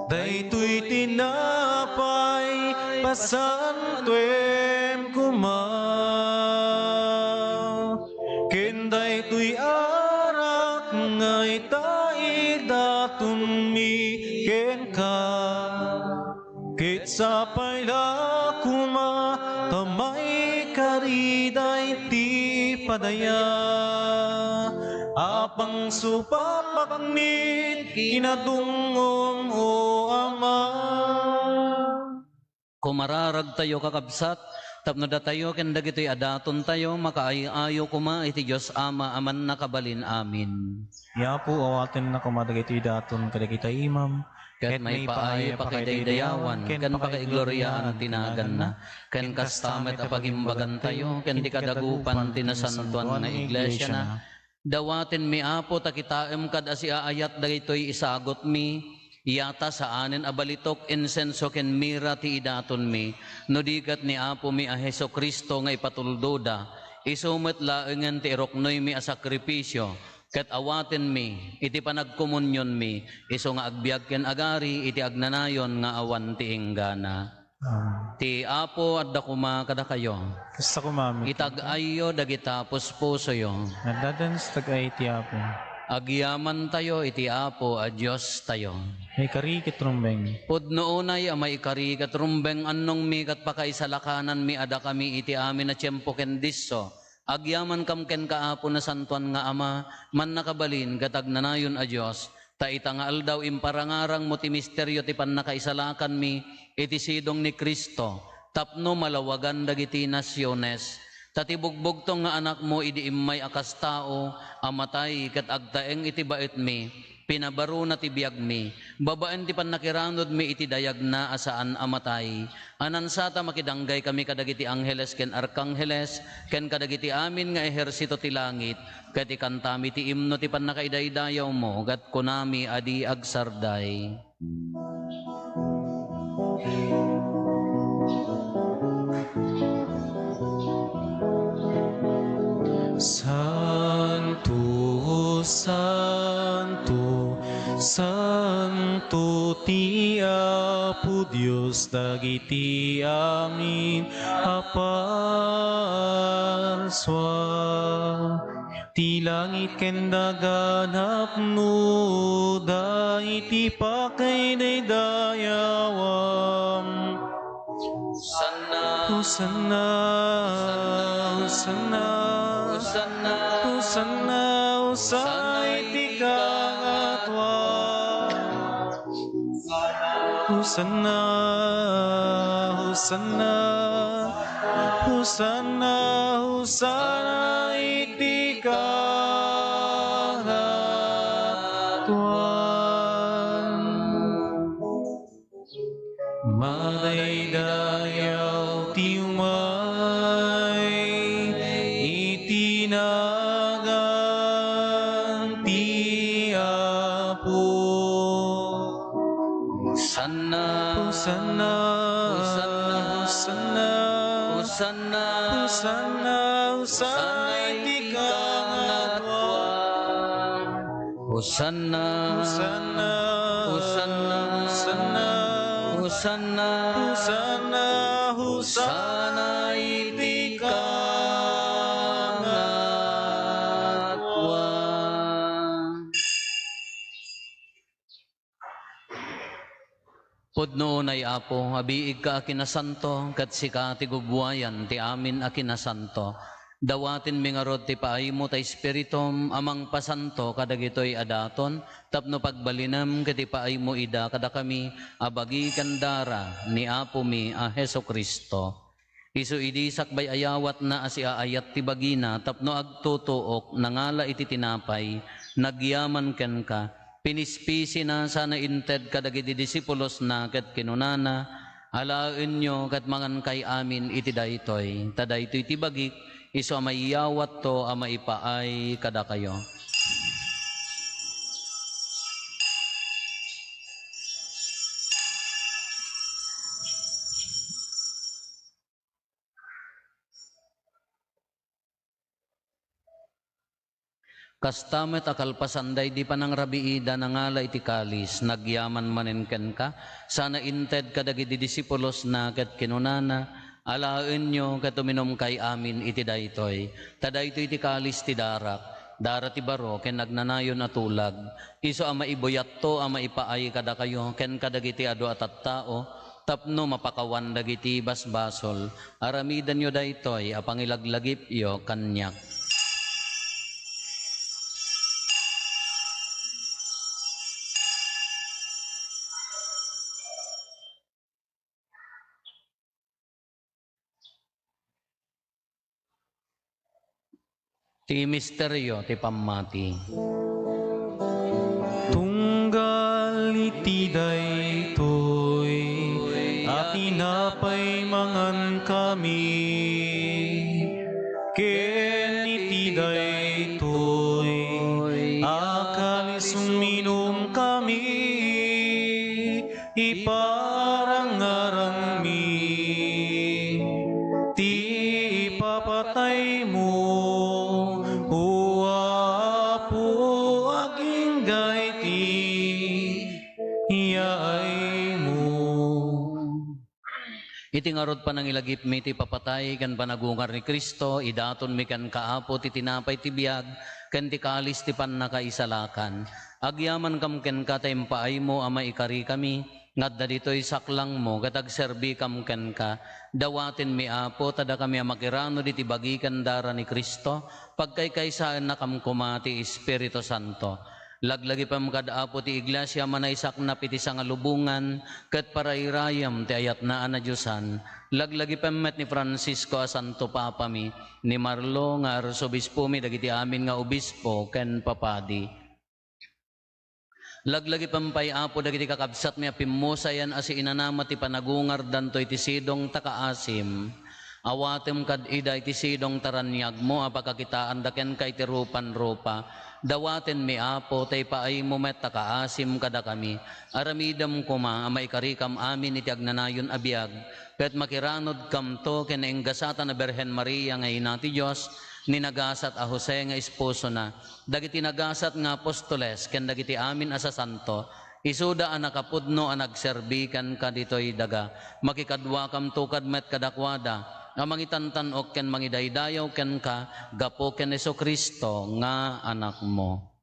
Daytoy tinapay, pasantuem koma. Ken daytoy arak nga ita idatonmi kenka, ket sapay la koma ta maikari daydi padaya a pangsupapakmit kinadungngom, O Ama. Kumararagtayo, kakabsat, tapno datayo ken dagitoy a datontayo makaay-ayo koma iti Dios Ama a Mannakabalin. Amen. Ni Apo, awatenna koma dagitoy daton kadagiti imam, ket maipaay a pakaidaydayawan ken pakaigloriaan ti naganna, ken kasta met a pagimbagantayo ken ti kadagupan ti nasantoan nga iglesiana. Dawatenmi, Apo, ta kitaem kad a siaayat dagitoy isagutmi, iyata saanen a balitok, insenso ken mira ti idatonmi, no di ket ni Apomi a Jesu-Cristo nga ipatuldoda, isu met laengen ti iruknoymi a sakripisio, ket awatenmi iti panagkomunionmi, isu nga agbiag ken agari iti agnanayon nga awan ti inggana. Amen. Ti Apo adda koma kadakayo. Kasta koma met. Itag-ayyo dagita puspusoyo. Addaden sa tag-ay ti Apo. Agyamantayo iti Apo a Diostayo. Maikari ket rumbeng. Pudno unay a maikari ket rumbeng, annongmi ket pakaisalakananmi a dakami iti amin a tiempo ken disso. Agyamankam kenka, Apo, nasantoan nga Ama, mannakabalin ket agnanayon a Dios, ta ita nga aldaw imparangarangmo ti misterio ti pannakaisalakanmi iti sidong ni Cristo, tapno malawagan dagiti nasiones. Ta ti bugbugtong nga Anakmo idi immay a kas tao a matay ket agtaeng iti baetmi, Pinabaruna ti biagmi, babaen ti pannakiranudmi iti dayagna a saan a matay. Anansata makidanggay kami kadagiti angheles ken arkangheles, ken kadagiti amin nga ehersito ti langit, ket ikantami ti imno ti pannakaidaydayawmo, ket kunami a di agsarday. Santo, santo, santo ti Apo Dios dagiti amin a parsua. Ti langit ken daga napnoda iti pakaidaydayawan. Hosanna, Hosanna, Hosanna, Hosanna, Hosanna iti kangatuan. Hosanna, Hosanna, Hosanna, Hosanna iti kangatuan. Madaydayaw ti umay iti nagan ti Apo. Hosanna, Hosanna, Hosanna, Hosanna, Hosanna, Hosanna iti kangatuan. Hosanna, Hosanna, Hosanna, Hosanna, Hosanna, Hosanna, Hosanna iti kangatuan. Pudno unay, Apo, a biigka a kinasanto, ket sika ti gubbuayan ti amin a kinasanto. Dawatenmi ngarud ti paaymo ta Espiritum a mangpasanto kadagitoy a daton tapno pagbalinem ket ipaaymo ida kadakami a bagi ken dara ni Apomi a Jesu-Cristo. Isu idi sakbay a yawatna a siaayat ti bagina tapno agtutuok, nangala iti tinapay, nagyaman kenka, pinispisina sana inted kadagiti disipulosna ket kinunana, "Alaenyo ket mangankay amin iti daytoy, ta daytoy ti bagik, isu a maiyawatto a maipaay kadakayo." Kasta met a kalpasan daydi panangrabiida, nangala iti kalis, nagyaman manen kenka, sana inted kadagiti disipulosna ket kinunana, "Alaenyo ket uminumkay amin iti daytoy, ta daytoy ti kalis ti darak, dara ti baro ken agnanayon a tulag, isu a maibuyatto a maipaay kadakayo ken kadagiti adu a tattao, tapno mapakawan dagiti basbasol. Aramidenyo daytoy a pangilaglagipyo kaniak." Ti misterio ti pammati. Tunggal iti daytoy a tinapay mangankami, ken iti daytoy a kalis uminumkami, iparangarangmi ti ipapataymo, O Apo, agingga iti yaaymo. Iti ngarud panangilagipmi ti ipapatay ken panagungar ni Cristo, idatonmi kenka, Apo, ti tinapay ti biag ken ti kalis ti pannakaisalakan. Agyamankam kenka ta impaaymo a maikarikami nga adda ditoy saklangmo ket agserbikam kenka. Dawatenmi, Apo, ta dakami a makiranud iti bagi ken dara ni Cristo, pagkaykaysaennakam koma ti Espiritu Santo. Laglagipem kad, Apo, ti iglesia a manaisaknap iti sangalubongan ket parairayam ti ayatna a nadiosan. Laglagipem met ni Francisco a Santo Papami, ni Marlo nga Arsobispomi, dagiti amin nga obispo ken papadi. Laglagipem pay, Apo, dagiti kakabsatmi a pimmusayan a siinanama ti panagungardanto iti sidong ta kaasim. Awatem kad ida iti sidong ta raniagmo a pakakitaanda kenka iti rupan-rupa. Dawatenmi, Apo, ta ipaaymo met ta kaasim kadakami. Aramidem koma a maikarikam amin iti agnanayon a biag, ket makiranudkamto ken nainggasatan a Birhen Maria nga Ina ti Dios, ni nagasat a Jose nga esposona, dagiti nagasat nga apostoles, ken dagiti amin a sasanto, isuda a nakapudno a nagserbi kenka ditoy daga. Makikaduakamto kad met kadakuada a mangitantan-ok ken mangidaydayaw kenka gapu ken Jesu-Cristo nga Anakmo.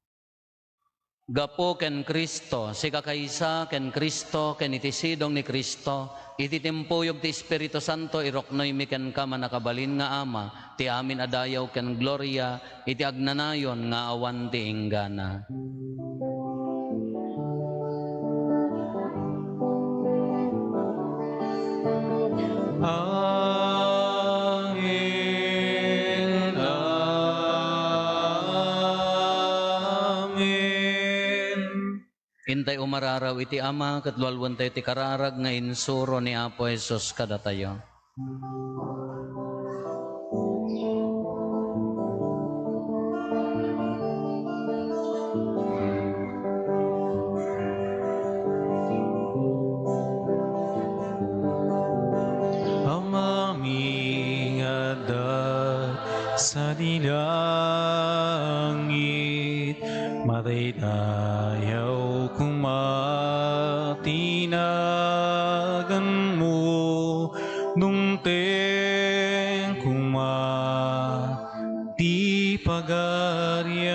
Gapu ken Cristo, sikakaysa ken Cristo, ken iti sidong ni Cristo, iti timpuyog ti Espiritu Santo, iruknoymi kenka, mannakabalin nga Ama, ti amin a dayaw ken gloria iti agnanayon nga awan ti inggana. Amen, amen. Intay umararaw iti Ama, ket lualuentayo ti kararag nga insuro ni Apo Jesus kadatayo. Amami nga adda sadi langit, madaydayaw koma ti naganmo, dumteng koma ti pagariam,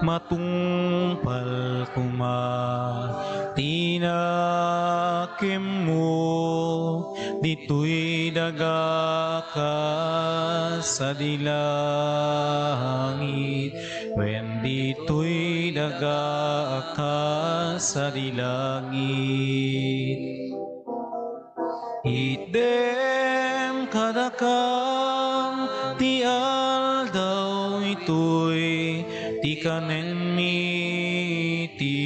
matungpal koma ti nakemmo, ditoy daga a kas sadi langit, wen ditoy daga a kas sadi langit. Itdem kadakam ti aldaw itoy, ti kanenmi iti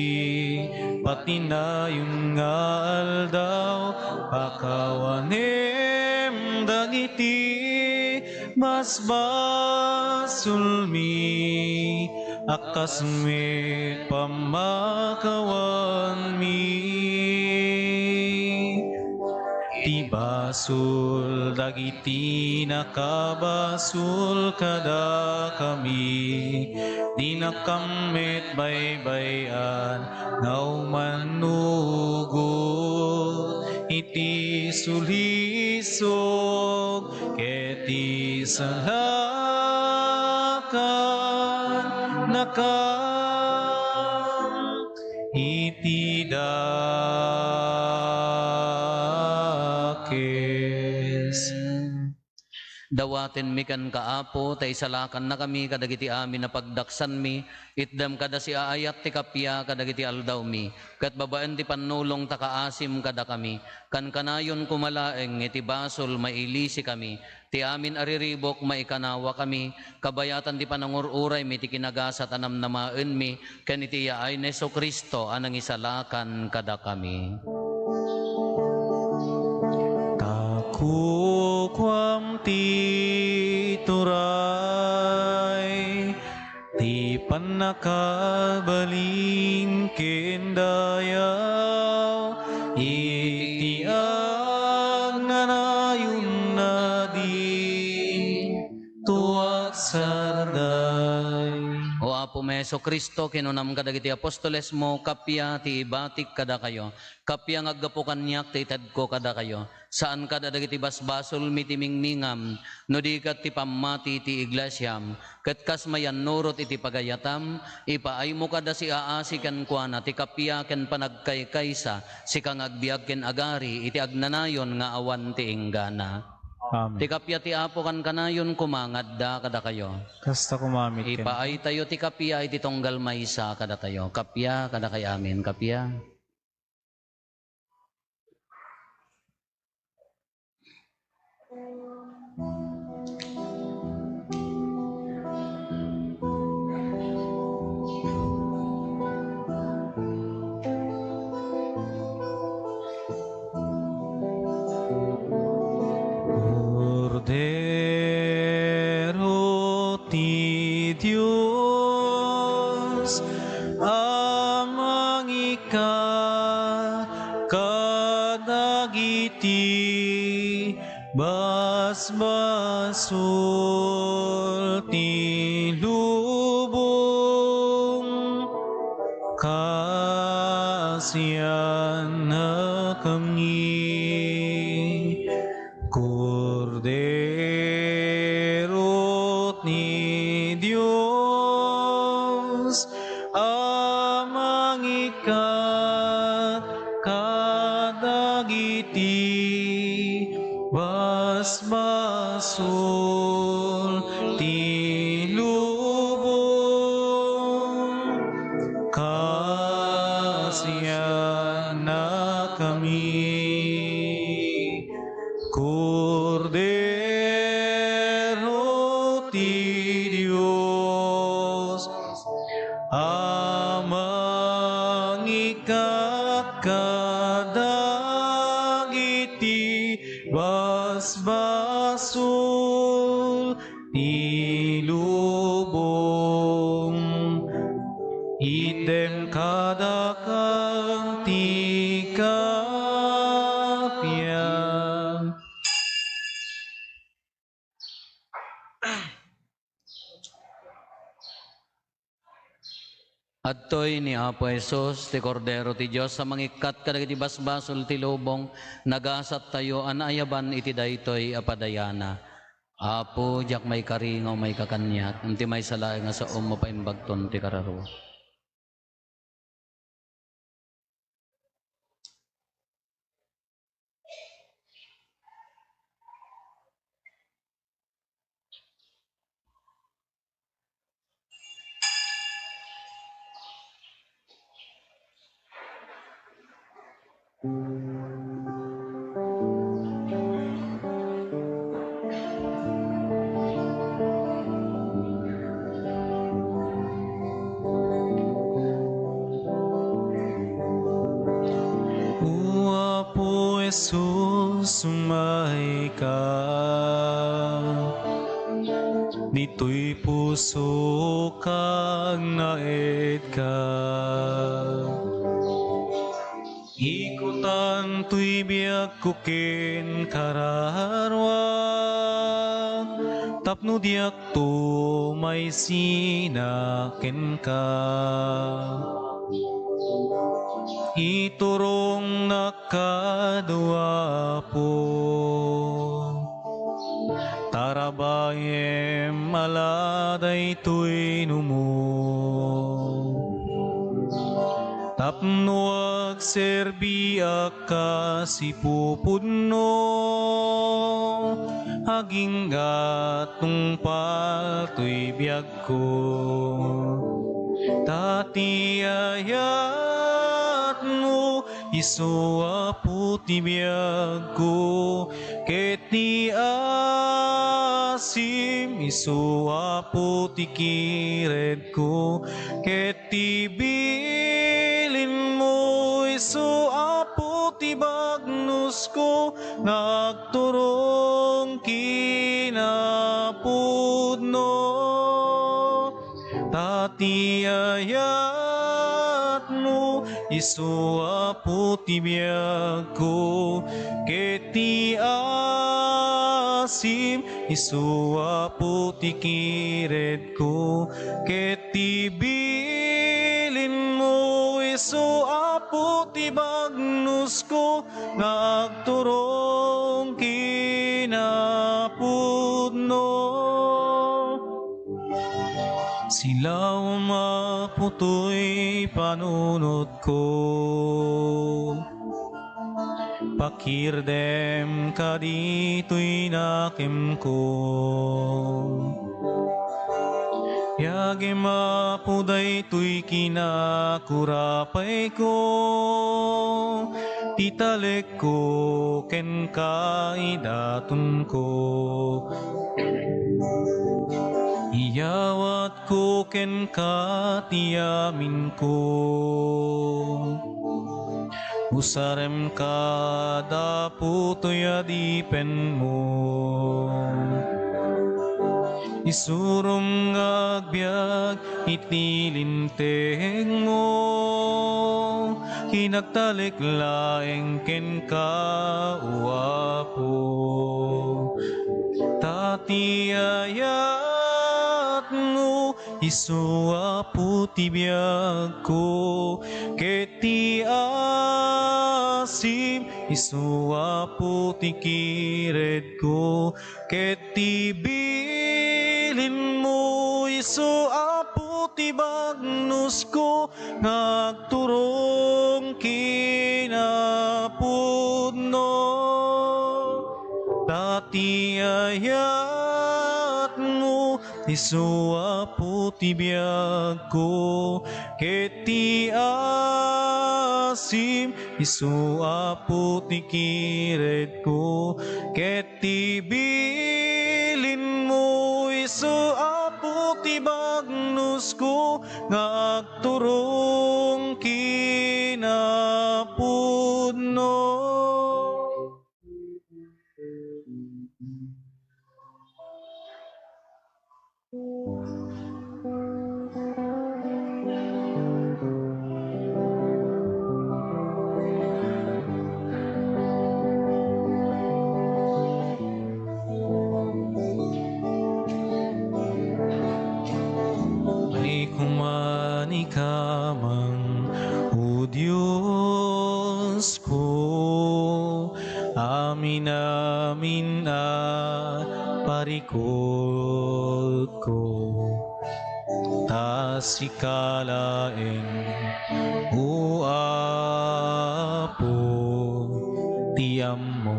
patinayon nga aldaw, pakawanem dagiti basbasolmi, a kas met pammakawanmi. Ti basol dagiti nakabasol kadakami, dinakam met baybay-an nga umannugot iti sulisog ket ti salakannakam iti dakes. Dawatenmi kenka, Apo, ta isalakannakami kadagiti amin a pagdaksanmi. Itdem kada siaayat ti kappia kadagiti aldawmi, ket babaen ti pannulong ta kaasim kadakami. Kankanayon koma laeng iti basol mailisikami, ti amin a riribuk maikanawakami, kabayatan ti panangur-uraymi ti kinagasat a namnamaenmi, ken iti yaay ni Jesu-Cristo a nangisalakan kadakami. Ta kukuam ti turay, ti pannakabalin ken dayaw, iti agnanayon a dinto agsarday. O Apomi Jesu-Cristo, kinunam kadagiti apostolesmo, kappia ti ibatik kadakayo, kappia nga aggapu kaniak ti itedko kadakayo. Saan kad a dagiti basbasolmi ti mingmingam, no di ket ti pammati ti iglesiam, ket kas mayannurot iti pagayatam, ipaaymo kad a siaasi kenkuana ti kappia ken panagkaykaysa, sika nga agbiag ken agari iti agnanayon nga awan ti inggana. Amen. Ti kappia ti Apo kankanayon koma nga adda kadakayo. Kasta koma met kenka. Ipaaytayo ti kappia iti tunggal maysa kadatayo. Kappia kadakay amin, kappia. a mangikkat kadagiti basbasol ti lubong. Kaasiannakami, Kordero ti Dios, a mangikkat kadagiti basbasol ti lubong. Kaasiannakami, Kordero ti Dios, a mangikkat kadagiti basbasol ti lubong. Itdem kadakam ti kappia. Adtoy ni Apo Jesus, ti Kordero ti Dios a mangikkat kadagiti basbasol ti lubong. Nagasattayo a naayaban iti daytoy a padayana. Apo, diak maikari nga umayka kaniak, ngem ti maysa laeng a saom, mapaimbagton ti kararua. O Apo Jesus, umayka. Ditoy pusok agnaedka. Ikutan toy biagko ken kararua, tapno diakto maisina kenka. Iturongnak kano, Apo. Tarabayem a la daytoy numo, tapno agserbiak kas ipupudno. Agingga, tungpal toy biagko. Ta ti ayatmo isu, Apo, ti biagko, ket ti asim isu, Apo, ti kiredko, ket ti bilinmo isu, Apo, ti bagnosko nga agturong kinapudno. Ta ti ayatmo isu, Apo, ti biagko, ket ti asim isu, Apo, ti kiredko, ket ti bilinmo isu, Apo, ti bagnosko nga agturong kinapudno. Silaom, Apo, toy panunotko. Pakirdem kaditoy nakemko. Yagem, Apo, daytoy kinakurapayko, ti talekko ken kaidatonko. Iyawatko kenka ti aminko. Usarem kad, Apo, toy adipenmo. Isurom nga agbiag iti lintegmo, inagtalek laeng kenka, O Apo. Ta ti ayatmo, isu, Apo, ti biagko, ket ti asim, isu, Apo, ti kiredko, ket ti bilinmo, isu, Apo, ti bagnosko nga agturong kinapudno. Ta ti ayatmo, isu, Apo, ti biagko, ket ti asim, isu, Apo, ti kiredko, ket ti bilinmo, isu, Apo, ti bagnosko nga agturong kinapudno. Ay kumanikam, O Diosko, amin-amin a parikutko. Ta sika laeng, O Apo, ti ammo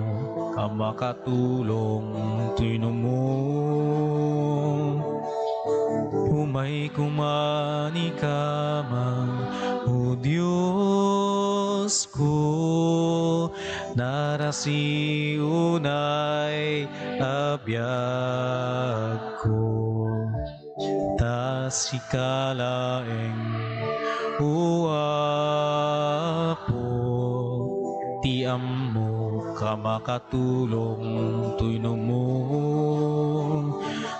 a makatulong ti inummo. Umay kumanikam, O Diosko, narasi unay a biagko. Ta sika laeng, O Apo, ti ammo a makatulong ti inummo.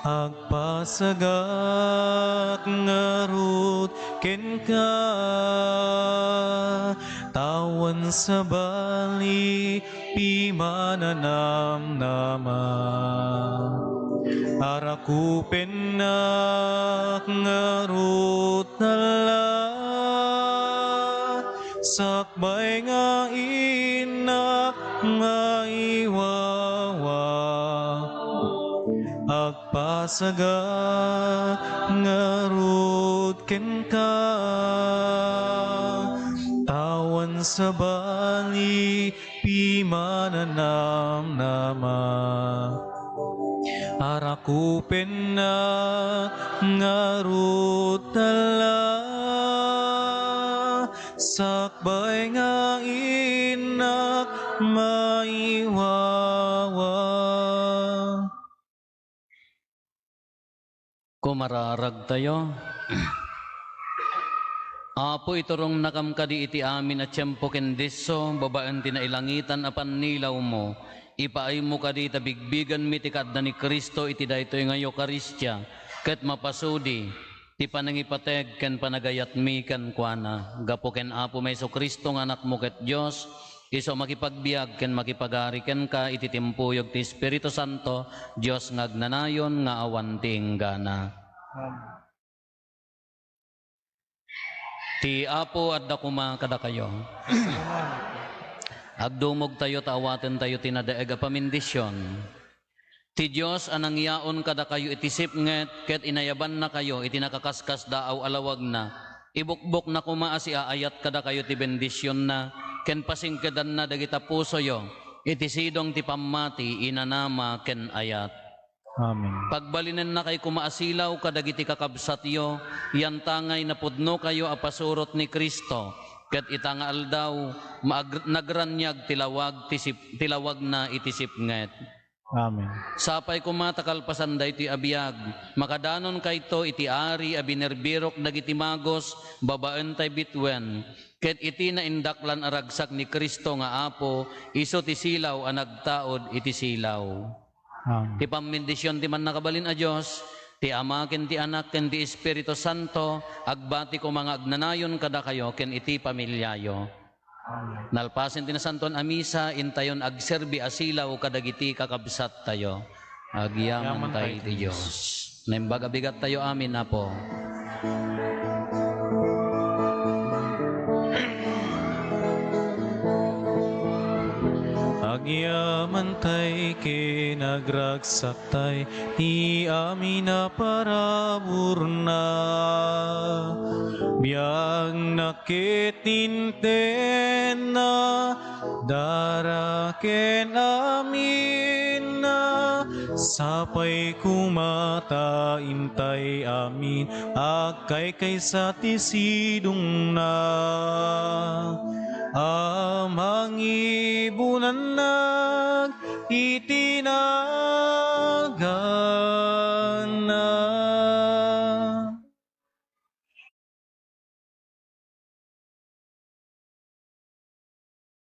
Agpasagak ngarud kenka, ta awan sabali ti mananamnama. Arakupennak ngarud, Ala, sakbay nga innak maiwawa. Agpasagak ngarud kenka, ta awan sabali ti mananamnama. Arakupennak ngarud, Ala, sakbay nga innak maiwawa. Kumararagtayo. Apo, iturongnakam kadi iti amin a tiempo ken disso, babaen ti nailangitan a pannilawmo. Ipaaymo kadi ta bigbigenmi ti kaadda ni Cristo iti daytoy nga Eukaristia, ket mapasudi ti panangipateg ken panagayatmi kenkuana. Gapu ken Apomi Jesu-Cristo nga Anakmo ket Dios, isu a makipagbiag ken makipagari kenka iti timpuyog ti Espiritu Santo, Dios nga agnanayon nga awan ti inggana. Amen. Ti Apo adda koma kadakayo. Agdumogtayo ta awatentayo ti nadaeg a pamindision. Ti Dios a nangyaon kadakayo iti sipnget ket inayabannakayo iti nakaskasdaaw a lawagna, ibukbokna koma a siaayat kadakayo ti bendisionna ken pasingkedanna dagita pusoyo iti sidong ti pammati, inanama ken ayat. Amen. Pagbalinennakay koma a silaw kadagiti kakabsatyo, yantangay napudnokayo a pasurot ni Cristo, ket ita nga aldaw, maag-, nagraniag ti lawag ti sip-, ti lawagna iti sipnget. Amen. Sapay koma ta kalpasan daytoy a biag, makadanonkayto iti Ari a binirbirok dagiti magus babaen tay bituen, ket iti naindaklan a ragsak ni Cristo nga Apo, isu ti silaw a nagtaud iti silaw. Amen. Ti pammindision ti Mannakabalin a Dios, Ti Ama, ken ti Anak, ken ti Espiritu Santo, agbati koma nga agnanayon kadakayo ken iti pamiliayo. Nalpasen ti nasantoan a misa, intayon agserbi a silaw kadagiti kakabsattayo. Agyamankay ti Dios. Naimbag a bigattayo amin, Apo. Agyamantay ken agragsaktay ti amin a paraburna. Biagna ket intenna, dara ken aminna, sapay koma ta intay amin agkaykaysa ti sidongna. A mangibunannag iti na